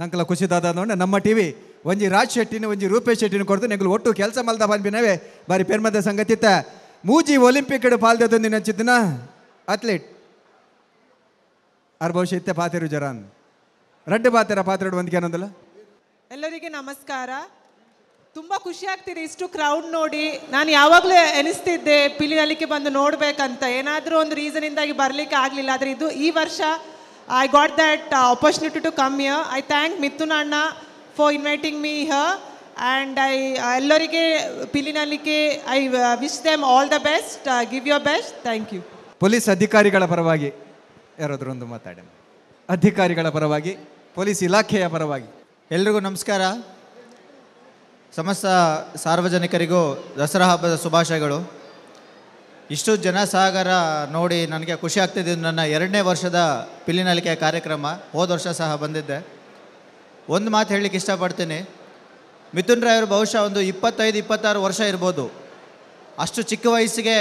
[SPEAKER 2] ನಂಕಲ ಖುಷಿ ದಾದಾ ನೋಡ ನಮ್ಮ ಟಿವಿ ಒಂಜಿ ರಾಜ್ ಶೆಟ್ಟಿನ ಒಂಜಿ ರೂಪೇಶ್ ಶೆಟ್ಟಿನ ಕೊಡ್ತು ನೆಂಗುಲು ಒಟ್ಟು ಕೆಲಸ ಮಲ್ದ ಬಂದ್ಬಿನವೇ ಬಾರಿ ಪೆರ್ಮದ ಸಂಗತಿತ್ತ ಮೂಜಿ ಒಲಿಂಪಿಕ್ ಪಾಲ್ದೊಂದು ನಂಚಿತ್ತಿನ ಅಥ್ಲೀಟ್ ಅರ್ ಬಹುಶಃ ಇತ್ತೆ ಪಾತಿರು ಜರಾನ್ ರಡ್ಡು ಪಾತಿರ ಪಾತ್ರೆ ಒಂದಿಗೆ ಏನೊಂದಲ್ಲ.
[SPEAKER 10] ಎಲ್ಲರಿಗೆ ನಮಸ್ಕಾರ. ತುಂಬ ಖುಷಿ ಆಗ್ತಿದೆ ಇಷ್ಟು ಕ್ರೌಡ್ ನೋಡಿ. ನಾನು ಯಾವಾಗಲೂ ಎನಿಸ್ತಿದ್ದೆ ಪಿಲಿನಲಿಕ್ಕೆ ಬಂದು ನೋಡಬೇಕಂತ, ಏನಾದರೂ ಒಂದು ರೀಸನಿಂದಾಗಿ ಬರಲಿಕ್ಕೆ ಆಗಲಿಲ್ಲ. ಆದರೆ ಇದು ಈ ವರ್ಷ I got that opportunity to come here. I thank Mithun ಅಣ್ಣ for inviting me here. And I ಎಲ್ಲರಿಗೆ ಪಿಲಿನಲಿಕ್ಕೆ I wish them all the best, give your best. Thank you.
[SPEAKER 2] Police ಅಧಿಕಾರಿಗಳ ಪರವಾಗಿ ಯಾರಾದರೂ ಒಂದು ಮಾತಾಡಿ, ಅಧಿಕಾರಿಗಳ ಪರವಾಗಿ, ಪೊಲೀಸ್ ಇಲಾಖೆಯ ಪರವಾಗಿ.
[SPEAKER 11] ಎಲ್ರಿಗೂ ನಮಸ್ಕಾರ. ಸಮಸ್ತ ಸಾರ್ವಜನಿಕರಿಗೂ ದಸರಾ ಹಬ್ಬದ ಶುಭಾಶಯಗಳು. ಇಷ್ಟು ಜನಸಾಗರ ನೋಡಿ ನನಗೆ ಖುಷಿ ಆಗ್ತಿದ್ದು. ನನ್ನ 2ನೇ ವರ್ಷದ ಪಿಲಿನಲಿಕೆ ಕಾರ್ಯಕ್ರಮ, ಹೋದ ವರ್ಷ ಸಹ ಬಂದಿದ್ದೆ. ಒಂದು ಮಾತು ಹೇಳಲಿಕ್ಕೆ ಇಷ್ಟಪಡ್ತೀನಿ. ಮಿಥುನ್ ರಾಯರು ಬಹುಶಃ ಒಂದು 25-26 ವರ್ಷ ಇರ್ಬೋದು. ಅಷ್ಟು ಚಿಕ್ಕ ವಯಸ್ಸಿಗೆ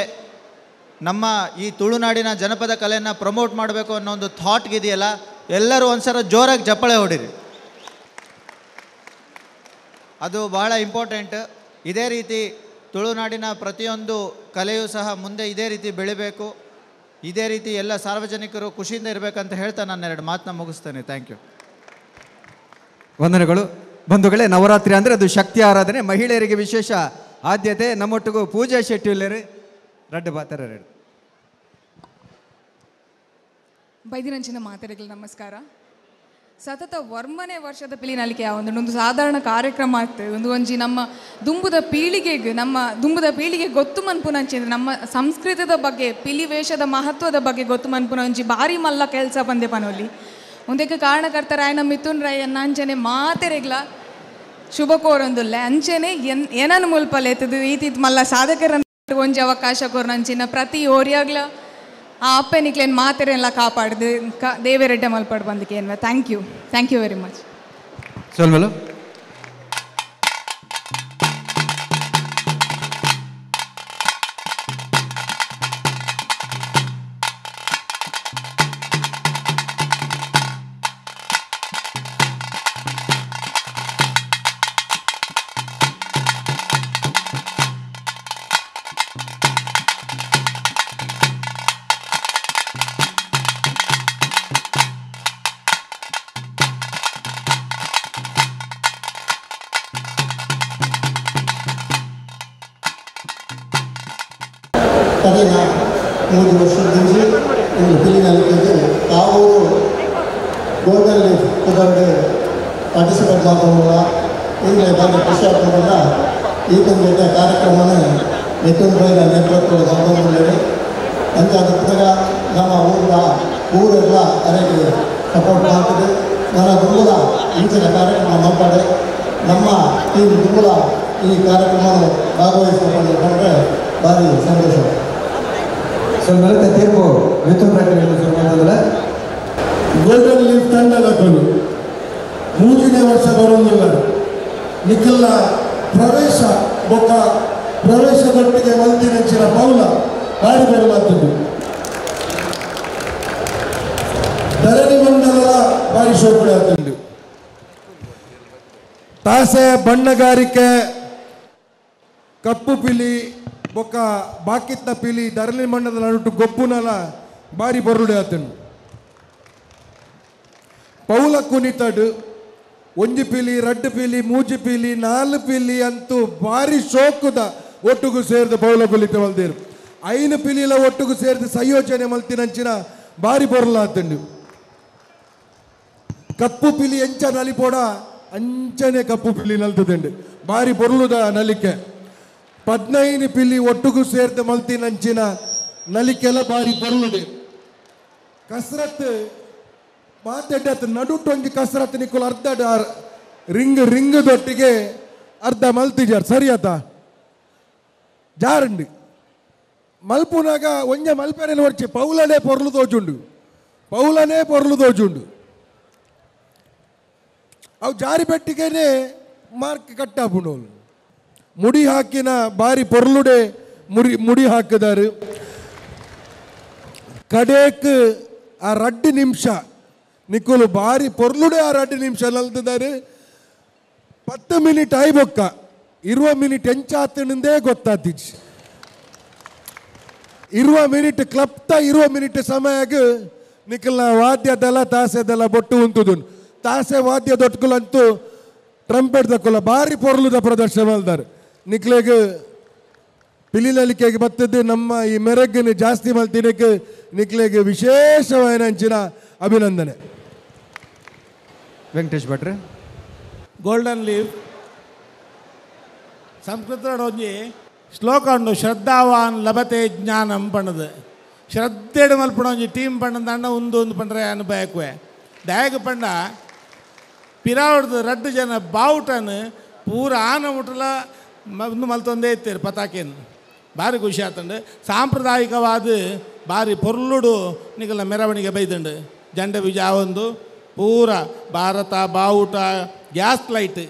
[SPEAKER 11] ನಮ್ಮ ಈ ತುಳುನಾಡಿನ ಜನಪದ ಕಲೆಯನ್ನು ಪ್ರಮೋಟ್ ಮಾಡಬೇಕು ಅನ್ನೋ ಒಂದು ಥಾಟ್ಗಿದೆಯಲ್ಲ, ಎಲ್ಲರೂ ಒಂದು ಸಲ ಜೋರಾಗಿ ಚಪ್ಪಾಳೆ ಹೊಡೀರಿ. ಅದು ಭಾಳ ಇಂಪಾರ್ಟೆಂಟ್. ಇದೇ ರೀತಿ ತುಳುನಾಡಿನ ಪ್ರತಿಯೊಂದು ಕಲೆಯೂ ಸಹ ಮುಂದೆ ಇದೇ ರೀತಿ ಬೆಳಿಬೇಕು. ಇದೇ ರೀತಿ ಎಲ್ಲ ಸಾರ್ವಜನಿಕರು ಖುಷಿಯಿಂದ ಇರಬೇಕಂತ ಹೇಳ್ತಾ ನಾನು 2 ಮಾತನ್ನ ಮುಗಿಸ್ತೇನೆ. Thank you.
[SPEAKER 2] ವಂದನೆಗಳು ಬಂಧುಗಳೇ. ನವರಾತ್ರಿ ಅಂದರೆ ಅದು ಶಕ್ತಿ ಆರಾಧನೆ, ಮಹಿಳೆಯರಿಗೆ ವಿಶೇಷ ಆದ್ಯತೆ. ನಮ್ಮೊಟ್ಟಿಗೂ ಪೂಜಾ ಶೆಟ್ಟಿ ಉಲ್ಲೇರು ರಡ್ಡು ಬಾತರ ರೆಡ್ಡು
[SPEAKER 12] ಬೈದಿನಂಚಿನ ಮಾತೆರೆಗಳು ನಮಸ್ಕಾರ. ಸತತ 1ನೇ ವರ್ಷದ ಪಿಲಿನಲಿಕೆ ಒಂದು ಸಾಧಾರಣ ಕಾರ್ಯಕ್ರಮ ಆಗ್ತದೆ. ಒಂದು ಒಂಜಿ ನಮ್ಮ ದುಂಬುದ ಪೀಳಿಗೆಗೆ, ನಮ್ಮ ದುಂಬುದ ಪೀಳಿಗೆ ಗೊತ್ತು ಮನ್ಪುನಂಚಿ ನಮ್ಮ ಸಂಸ್ಕೃತದ ಬಗ್ಗೆ, ಪಿಲಿ ವೇಷದ ಮಹತ್ವದ ಬಗ್ಗೆ ಗೊತ್ತು ಮನ್ಪುನಂಚಿ ಭಾರಿ ಮಲ್ಲ ಕೆಲಸ ಬಂದೆ ಪನೋಲಿ. ಒಂದಕ್ಕೆ ಕಾರಣಕರ್ತರಾಯನ ಮಿಥುನ್ ರಾಯ್ ಅಂಚನೆ ಮಾತೆರೆಗ್ಲ ಶುಭ ಕೋರೊಂದುಲ್ಲೆ ಅಂಚನೆ ಏನನ್ನು ಮುಲ್ಪಲೇತದು ಈತಿತ್ ಮಲ್ಲ ಸಾಧಕರ ಒಂಜಿ ಅವಕಾಶ ಕೊರ್ನಂಚಿನ ಪ್ರತಿ ಓರಿಯಾಗ್ಲ ಆ ಅಪ್ಪೆ ನಿಕ್ಲೇನು ಮಾತೆರೆಲ್ಲ ಕಾಪಾಡ್ದು ದೇವರೆಡ್ಡೆ ಮಲ್ಪಾಡು ಬಂದಕ್ಕೆ ಏನ್ವ. Thank you, thank you very much.
[SPEAKER 2] ಸೋಲ್ಮಲು
[SPEAKER 13] ಕರೆಯ 3 ವರ್ಷದಿಂದ ಒಂದು ಪಿಲಿನಲಿಕೆಗೆ ತಾವೂರು ಗೋಲ್ಡನ್ ಲೀಫ್ ಕುದರಡೆ ಪಾರ್ಟಿಸಿಪೇಟ್ ಮಾಡೋಲ್ಲ. ಈಗಲೇ ಭಾರಿ ಖುಷಿ ಆಗ್ತದಲ್ಲ. ಈ ಒಂದು ಕಾರ್ಯಕ್ರಮನೇ ಮಿಥುನ್ ರೈನ ನೇತೃತ್ವದ ಸಂದರ್ಭದಲ್ಲಿ ಅಂತಾದ ಪುನಃ ನಮ್ಮ ಊರ ಊರೆಲ್ಲ ಅರೆಗೆ ಸಪೋರ್ಟ್ ಮಾಡ್ತದೆ. ನನ್ನ ದುಂಬುಲ ಇಂಚಿನ ಕಾರ್ಯಕ್ರಮ ಮಾಡ್ತಾರೆ. ನಮ್ಮ ಟೀಮ್ ದುಂಬುಲ ಈ ಕಾರ್ಯಕ್ರಮ ಭಾಗವಹಿಸಿಕೊಂಡ್ರೆ ಭಾರಿ ಸಂತೋಷ.
[SPEAKER 2] ಸೊ ಮೆಲುತ್ತೆ ತೀರ್ಪು ಮಿಥುನ್ ರೈ
[SPEAKER 3] ಗೋಲ್ಡನ್ ಲೀಫ್ ತಂಡದ ಕೊಲು 3ನೇ ವರ್ಷ ಬರೋದಿಲ್ಲ. ನಿಖಿಲ್ನ ಪ್ರವೇಶ ಬೊಕ್ಕ ಪ್ರವೇಶದೊಟ್ಟಿಗೆ ಒಂದಿನಂಚಿನ ಪೌಲ ಬಾರಿ ಬರುವಂಥದ್ದು. ಧರಣಿ ಮಂಡಲದ ಬಾರಿ ಶೋಕುಂಡು ತಾಸೆ ಬಣ್ಣಗಾರಿಕೆ ಕಪ್ಪು ಪಿಲಿ ಬೊಕ್ಕ ಬಾಕಿತ್ನ ಪಿಲಿ ಧರಣಿ ಮಂಡಲದ ನಡುಟು ಗೊಬ್ಬುನಲ ಬಾರಿ ಬರುಡೆ ಆತನು. ಪೌಲ ಕುಣಿತಡು ಒಂಜಿ ಪಿಲಿ ರಡ್ಡು ಪಿಲಿ ಮೂಜಿ ಪಿಲಿ ನಾಲ್ ಪಿಲಿ ಅಂತೂ ಬಾರಿ ಶೋಕುದ ಒಟ್ಟುಗು ಸೇರಿದ ಪೌಲ ಕುಲಿತ ಮಲ್ದೇರು. ಐನು ಪಿಲಿಲ ಒಟ್ಟುಗು ಸೇರಿದ ಸಂಯೋಜನೆ ಮಲ್ತಿನಂಚಿನ ಬಾರಿ ಬೊರ್ಲಾತುಂಡು. ಕಪ್ಪು ಪಿಲಿ ಎಂಚ ನಲಿಪೋಡ ಅಂಚನೆ ಕಪ್ಪು ಪಿಲಿ ನಲ್ತುದುಂಡು ಬಾರಿ ಬೊರ್ಲುದ ನಲಿಕೆ. 15 ಪಿಲಿ ಒಟ್ಟುಗು ಸೇರ್ದ ಮಲ್ತಿನಂಚಿನ ನಲಿಕೆಲ ಬಾರಿ ಬೊರ್ಲುಡೆ. ಕಸರತ್ ಮಾತೆಡ್ಡತ್ ನಡುಟೊಂಜಿ ಕಸರತ್ ನಿಕ್ಕುಲು ಅರ್ಧ ರಿಂಗ್ ರಿಂಗ್ ದೊಟ್ಟಿಗೆ ಅರ್ಧ ಮಲ್ತಿಜಾರ್ ಸರಿಯಾತ ಜಾರಂಡು ಮಲ್ಪುನಾಗ ಒಂಜೆ ಮಲ್ಪೆನೆ ಒರ್ಚಿ ಪೌಲನೇ ಪೊರ್ಲು ತೋಜುಂಡು ಪೌಲನೇ ಪೊರ್ಲು ತೋಜುಂಡು. ಅವು ಜಾರಿ ಪೆಟ್ಟಿಗೆನೆ ಮಾರ್ಕ್ ಕಟ್ಟಾಪುಂಡು. ಮುಡಿ ಹಾಕಿನ ಬಾರಿ ಪೊರ್ಲುಡೆ ಮುಡಿ ಹಾಕಿದಾರು. ಕಡೇಕ್ ಆ 2 ನಿಮಿಷ ನಿಕ್ಕುಲು ಬಾರಿ ಪೊರ್ಲುಡೆ ಆ 2 ನಿಮಿಷ ನಲ್ತಿದ್ದಾರೆ. 10 ಮಿನಿಟ್ ಆಯ್ಬೊಕ್ಕ 20 ಮಿನಿಟ್ ಎಂಚಾತನಿಂದೇ ಗೊತ್ತಾತಿಜ್. 20 ಮಿನಿಟ್ ಕ್ಲಪ್ತ 20 ಮಿನಿಟ್ ಸಮಯಗ್ ನಿಕ್ಕಲ್ನ ವಾದ್ಯದಲ್ಲ ತಾಸೆದಲ್ಲ ಬೊಟ್ಟು ಉಂತುದುನ್ ತಾಸೆ ವಾದ್ಯ ದೊಟ್ಕುಲಂತೂ ಟ್ರಂಪೆಟ್ ದಕ್ಕುಲ ಬಾರಿ ಪೊರ್ಲುದ ಪ್ರದರ್ಶನ ಮಲ್ದಾರೆ. ನಿಕ್ಲೆಗ್ ಪಿಲಿನಲಿಕೆಗೆ ಬತ್ತದ್ದು ನಮ್ಮ ಈ ಮೆರಗ್ಗನ್ನು ಜಾಸ್ತಿ ಮಲ್ತಿನಕ್ಕೆ ನಿಕ್ಲೆಗ್ ವಿಶೇಷವಾದ ಅಂಚಿನ ಅಭಿನಂದನೆ.
[SPEAKER 2] ವೆಂಕಟೇಶ್ ಭಟ್ರೆ.
[SPEAKER 14] ಗೋಲ್ಡನ್ ಲೀವ್ ಸಂಸ್ಕೃತ ಒಂಜಿ ಶ್ಲೋಕ ಉಂಡು, ಶ್ರದ್ಧಾವಾನ್ ಲಭತೆ ಜ್ಞಾನಂ ಪಣ್ಣದು. ಶ್ರದ್ಧೆಡು ಮಲ್ಪಣ ಒಂಜಿ ಟೀಮ್ ಪಣ್ಣಂದಾಂಡ ಉಂದು ಒಂದು ಪಂಡ್ರೆ ಅನು ಬಯಕುವೆ ದಾಯಗ ಪಂಡ ಪಿರಾವಡ್ದು ರಡ್ಡು ಜನ ಬಾವುಟನು ಪೂರ ಆನ ಮುಟ್ಟಲ ಒಂದು ಮಲ್ತೊಂದೇ ಇತ್ತೇರು ಪತಾಕೇನು ಭಾರಿ ಖುಷಿ ಆತಂಡು. ಸಾಂಪ್ರದಾಯಿಕವಾದ ಭಾರಿ ಪೊರ್ಲುಡು ನಿಗಲ ಮೆರವಣಿಗೆ ಬೈದಂಡು. ಜಂಡ ಬೀಜ ಒಂದು ಪೂರ ಭಾರತ ಬಾವುಟ ಗ್ಯಾಸ್ ಲೈಟ್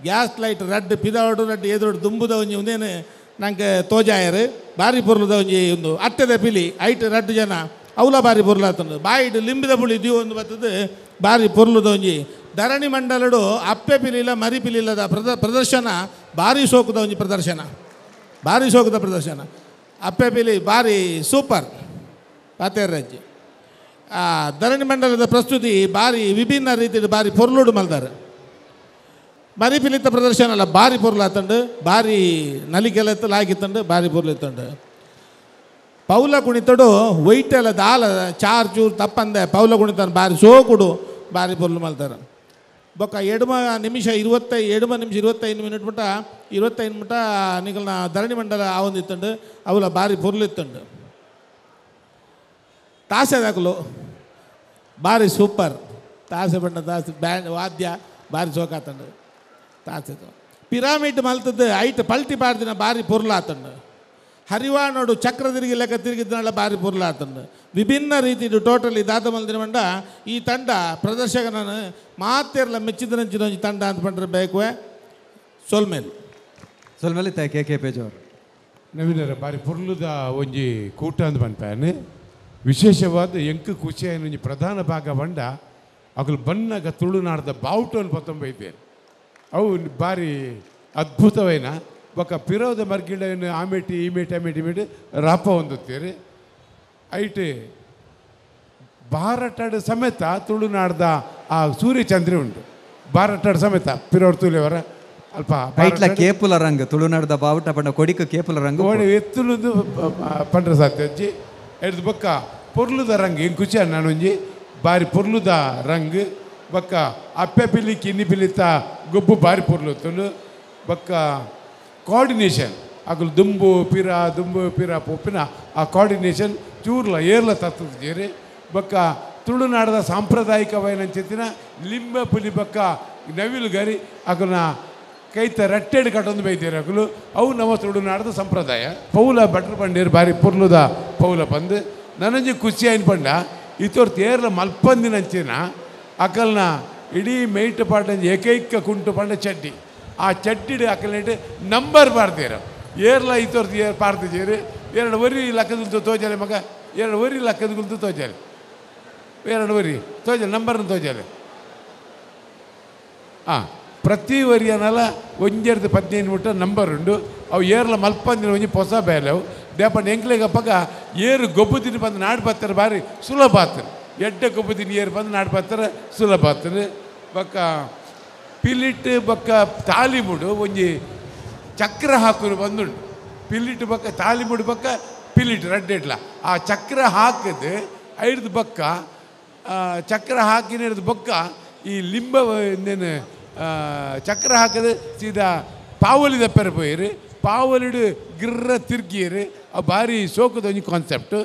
[SPEAKER 14] ಗ್ಯಾಸ್ ಲೈಟ್ ರಡ್ಡು ಪಿದಾವಡು ರಡ್ಡು ಎದುರುಡು ದುಂಬುದ ಒಂಜಿ ಒಂದೇನು ನಂಗೆ ತೋಜಾಯರು ಭಾರಿ ಪೊರ್ಲುದ ಒಂಜಿ ಒಂದು ಅಟ್ಟದ ಪಿಲಿ ಐಟ್ ರಡ್ಡು ಜನ ಅವಲ ಭಾರಿ ಪೊರ್ಲಾತಂಡು. ಬಾಯಿಡು ಲಿಂಬಿದ ಬುಳಿ ದಿವು ಒಂದು ಬರ್ತದೆ ಭಾರಿ ಪೊರ್ಲುದ ಒಂಜಿ ಧರಣಿ ಮಂಡಲಡು ಅಪ್ಪೆ ಪಿಲಿಲ್ಲ ಮರಿ ಪಿಲಿಲ್ಲದ ಪ್ರದರ್ಶನ ಭಾರಿ ಸೋಕುದ ಒಂಜಿ ಪ್ರದರ್ಶನ ಭಾರಿ ಸೋಕುದ ಪ್ರದರ್ಶನ ಅಪ್ಪೆ ಪಿಲಿ ಭಾರಿ ಸೂಪರ್ ಪಾತೇರ್ರಜ್ಜಿ. ಧರಣಿ ಮಂಡಲದ ಪ್ರಸ್ತುತಿ ಭಾರಿ ವಿಭಿನ್ನ ರೀತಿಯಲ್ಲಿ ಭಾರಿ ಪೊರ್ಲುಡು ಮಲ್ದಾರೆ. ಮರಿ ಪಿಲಿತ ಪ್ರದರ್ಶನ ಅಲ್ಲ ಭಾರಿ ಪೊರ್ಲಾತಂಡು ಭಾರಿ ನಲಿಕೆಲ್ಲ ಲಾಗಿತ್ತಂಡು ಭಾರಿ ಪೊರ್ಲಿತ್ತಂಡು. ಪೌಲ ಕುಣಿತಡು ವೈಟೆಲ್ಲ ದಾಲ ಚಾರ್ ಚೂರು ತಪ್ಪಂದೆ ಪೌಲ ಕುಣಿತನ ಭಾರಿ ಸೋಕುಡು ಭಾರಿ ಪೊರ್ಲು ಮಲ್ತಾರೆ. ಬೊಕ್ಕ ಎಡಮ ನಿಮಿಷ 25 ಮಿನಿಟ್ ಮುಟ 25 ಮುಟ ನಿಗಲ್ನ ಧರಣಿ ಮಂಡಲ ಆವೊಂದಿತ್ತಂಡು ಅವಲ ಭಾರಿ ಪೊರ್ಲಿತ್ತಂಡು. ತಾಸೆ ದಾಕಲು ಭಾರಿ ಸೂಪರ್ ತಾಸೆ ಬಣ್ಣ ತಾಸೆ ಬ್ಯಾಂಡ್ ವಾದ್ಯ ಭಾರಿ ಸೋಕಾತಂಡು. ತಾಸೆ ಪಿರಾಮಿಡ್ ಮಲ್ತದ್ದು ಐಟ್ ಪಲ್ಟಿ ಪಾಡ್ದಿನ ಭಾರಿ ಪೊರ್ಲಾತಂಡು. ಹರಿವಾಣೋಡು ಚಕ್ರ ತಿರುಗಿ ಲೆಕ್ಕ ತಿರುಗಿದ್ದನಲ್ಲ ಭಾರಿ ಪೊರ್ಲಾತಂಡು. ವಿಭಿನ್ನ ರೀತಿಡು ಟೋಟಲಿ ದಾದ ಮಲ್ದಿನ ಮಂಡ ಈ ತಂಡ ಪ್ರದರ್ಶಕನನ್ನು ಮಾತೆರ್ಲ ಮೆಚ್ಚಿದ ಒಂಜಿ ತಂಡ ಅಂತ ಪಂಡ್ರೆ ಬೇಕುವೆ. ಸೊಲ್ಮೇಲೆ
[SPEAKER 2] ಸೊಲ್ಮೇಲೆ ತಾಯಿ ಕೆ ಕೆ ಪೇಜ್ ಅವರು.
[SPEAKER 15] ನವೀನರ ಭಾರಿ ಪೊರ್ಲುದ ಒಂಜಿ ಕೂಟ ಅಂದ್ ಪನ್ಪಾನೆ. ವಿಶೇಷವಾದ ಎಂಕು ಖುಷಿಯಾಯಿನ ಒಂಜಿ ಪ್ರಧಾನ ಭಾಗ ಬಂಡ ಅಗಲು ಬಣ್ಣಗ ತುಳುನಾಡದ ಬಾವುಟವನ್ನು ಪತ್ತೊಂಬೈದ್ದೇನೆ ಅವು ಭಾರಿ ಅದ್ಭುತವೈನ. ಬೊಕ್ಕ ಪಿರೋದ ಮರ್ಗಿಡವನ್ನು ಆಮೇಟಿ ಈಮೇಟಿ ಆಮೇಟಿ ಈಮೇಟಿ ರಾಪ ಹೊಂದುತ್ತೀರಿ. ಐಟ್ ಭಾರಟಾಡು ಸಮೇತ ತುಳುನಾಡ್ದ ಆ ಸೂರ್ಯಚಂದ್ರಿ ಉಂಟು ಭಾರಟಾಡು ಸಮೇತ ಪಿರೋಡ್ ತುಳಿಯವರ ಅಲ್ಪ
[SPEAKER 2] ಐಟ್ಲ ಕೇಪುಲ ರಂಗ್ ತುಳುನಾಡ್ದ ಬಾವುಟ ಪಂಡ ಕೊಡಿಕ ಕೇಪುಲ ರಂಗ್
[SPEAKER 15] ಎತ್ತುಲುದು ಪಂಡ್ರ ಸಾಧ್ಯ ಅಜ್ಜಿ ಎಡ್ದು. ಬೊಕ್ಕ ಪೊರ್ಲುದ ರಂಗ್ ಹೆಂಗೆ ಖುಷಿ ನಾನೊಂಜಿ ಬಾರಿ ಪೊರ್ಲುದ ರಂಗ್. ಬೊಕ್ಕ ಅಪ್ಪೆ ಪಿಲಿ ಕಿನ್ನಿ ಪಿಲಿತ ಗೊಬ್ಬು ಬಾರಿ ಪೊರ್ಲುತ್ತುಂಡು. ಬೊಕ್ಕ ಕೋಆರ್ಡಿನೇಷನ್ ಅಗಲು ದುಂಬು ಪಿರ ದುಂಬು ಪಿರ ಪೊಪ್ಪಿನ ಆ ಕೋಆರ್ಡಿನೇಷನ್ ಚೂರ್ಲ ಏರ್ಲ ತತ್ತದ ಜೇರಿ. ಬೊಕ್ಕ ತುಳುನಾಡದ ಸಾಂಪ್ರದಾಯಿಕವಾಯಿನಂಚಿತ್ತಿನ ಲಿಂಬ ಪುಲಿ ಬೊಕ್ಕ ನವಿಲು ಗರಿ ಅಗಲನ ಕೈತ ರಟ್ಟೆಡ್ ಕಟ್ಟೊಂದು ಬೈದೇರು ಅಗಲು ಅವು ನಮ್ಮ ತುಳುನಾಡದ ಸಂಪ್ರದಾಯ. ಪೌಲ ಬಟ್ರ್ ಪಂಡೇರು ಬಾರಿ ಪೊರ್ಲುದ ಪೌಲ ಪಂದು ನನಂಜಿ ಖುಷಿ ಆಯ್ನ ಪಂಡ ಇತೋರ್ತು ಏರ್ಲ ಮಲ್ಪಂದಿನಂಚಿನ ಅಕಲ್ನ ಇಡೀ ಮೇಯ್ಟ್ ಪಾಟಂಜಿ ಏಕೈಕ ಕುಂಟು ಪಂಡ ಚಡ್ಡಿ ಆ ಚಡ್ಡಿಡು ಅಕಲ್ನೇಟ್ ನಂಬರ್ ಪಾಡ್ತೀರ ಏರ್ಲ ಇತೋರ್ತು ಏರ್ ಪಾಡ್ತಿದ್ದೀರಿ. 2 ವರಿ ಲಕ್ಕದ ತೋಜಾಲೆ ಮಗ 2 ವರಿ ಲಕ್ಕದ ಗುಲ್ತು ತೋಜಾಲೆ 2 ವರಿ ತೋಜಾಲೆ ನಂಬರ್ನ ತೋಜಾಲೆ. ಹಾಂ ಪ್ರತಿ ವರಿಯನಲ 1 15 ಮುಟ್ಟ ನಂಬರ್ ಉಂಡು. ಅವು ಏರ್ಲ ಮಲ್ಪಂದಿನ ಒಂಜಿ ಹೊಸ ಬೇಲೆ ಅವು ದೇಪಂಡ ಎಂಕ್ಲೆಗ್ ಅಪ್ಪಗ ಏರು ಗೊಬ್ಬು ತಿನ್ನಿ ಬಂದು ನಾಡು ಬತ್ತಾರೆ ಭಾರಿ ಸುಲಭ ಆತರು ಎಡ್ಡೆ ಗೊಬ್ಬು ತಿನ್ನಿ ಏರು ಬಂದು ನಾಡು ಬತ್ತಾರೆ ಸುಲಭ ಆತರು ಬೊಕ್ಕ ಪಿಲಿಟ್ ಬೊಕ್ಕ ತಾಲಿಮುಡು ಒಂಜಿ ಚಕ್ರ ಹಾಕುನು ಬಂದುಂಡು ಪಿಲಿಟ್ ಬೊಕ್ಕ ತಾಲಿಮುಡು ಬೊಕ್ಕ ಪಿಲಿಟ್ ರಡ್ಡೆಡ್ಲ ಆ ಚಕ್ರ ಹಾಕಿದ್ದು ಐಡ್ದು ಬೊಕ್ಕ ಚಕ್ರ ಹಾಕಿನ ಹಿಡ್ದು ಬೊಕ್ಕ ಈ ಲಿಂಬ ಇನ್ನೇನು ಚಕ್ರ ಹಾಕಿದ ಸೀದಾ ಪಾವಲಿ ದಪ್ಪರ ಪೋಯಿರು ಪಾವಲಿಡು ಗಿರ್ರ ತಿರ್ಗಿರು ಆ ಭಾರಿ ಸೋಕದ ಒಂಜಿ ಕಾನ್ಸೆಪ್ಟ್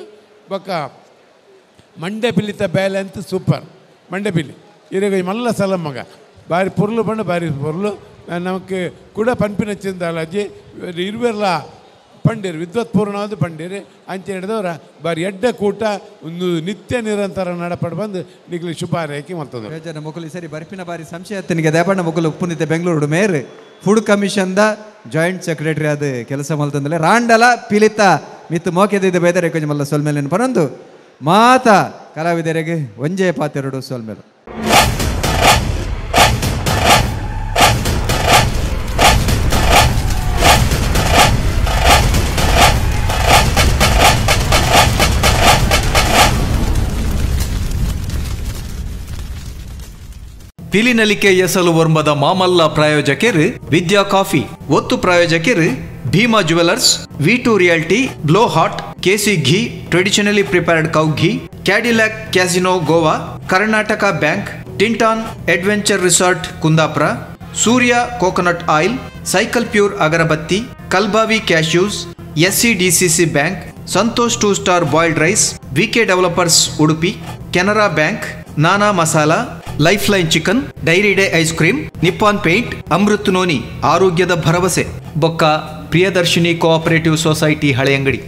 [SPEAKER 15] ಬೊಕ್ಕ ಮಂಡೆ ಪಿಲಿತ ಬೇಲೆ ಅಂತ ಸೂಪರ್ ಮಂಡೆ ಪಿಲಿ ಇರೆಗ್ ಮಲ್ಲ ಸಲ ಮಗ ಬಾರಿ ಪೊರ್ಲು ಬಣ್ಣ ಬಾರಿ ಪೊರ್ಲು ನಮಕ್ ಕೂಡ ಪನ್ಪಿನ ಚಿಂದಾಲಜಿ ಇರುವೆರ್ಲ ಪಂಡಿರು ವಿದ್ವತ್ಪೂರ್ಣವಾದ ಪಂಡಿರು ಅಂಚೆ ಹಿಡಿದವರ ಬಾರಿ ಎಡ್ಡೆ ಕೂಟ ಒಂದು ನಿತ್ಯ ನಿರಂತರ ನಡಪಡು ಬಂದು ನಿಗ್ಲಿ ಶುಭ ಹಾರೈಕೆ ಮಲ್ತದ
[SPEAKER 2] ಬೇಜಾನ ಮುಕುಲು ಸರಿ ಬರ್ಪಿನ ಬಾರಿ ಸಂಶಯ ತಿನ್ಗೆ ದೇಪಣ್ಣ ಮುಕುಲು ಉಪ್ಪುನಿತೆ ಬೆಂಗಳೂರು ಮೇರ್ food commission the joint secretary ಆದ ಕೆಲಸ ಮಲ್ತಂದಲೆ ರಾಂಡಲ ಪಿಲಿತ ಮಿತ್ತು ಮೋಕೆದಿದ್ದ ಬೇದರೆ ಕೊಂಚ ಮಲ್ಲ ಸೊಲ್ಮೇಲೆ ಪನೊಂದು ಮಾತ ಕಲಾವಿದರಿಗೆ ಒಂಜೇ ಪಾತೆರಡು ಸೊಲ್ಮೇಲು.
[SPEAKER 1] ಪಿಲಿನಲಿಕೆ ಎಸಲು ವರ್ಮದ ಮಾಮಲ್ಲ ಪ್ರಾಯೋಜಕರು ವಿದ್ಯಾ ಕಾಫಿ, ಒತ್ತು ಪ್ರಾಯೋಜಕರು Bhima jewellers, V2 realty, blow hot, KC ghee, traditionally prepared cow ghee, Cadillac casino Goa, Karnataka bank, Tinton adventure resort Kundapura, Surya coconut oil, cycle pure agarbatti, Kalbavi cashews, SCDCC bank, Santosh 2 star boiled rice, VK developers Udupi, Canara bank, Nana masala, life line chicken, dairy day ice cream, Nippon paint, Amrut noni ಆರೋಗ್ಯದ ಭರವಸೆ, ಬೊಕ್ಕ Priyadarshini cooperative society Haleyangadi.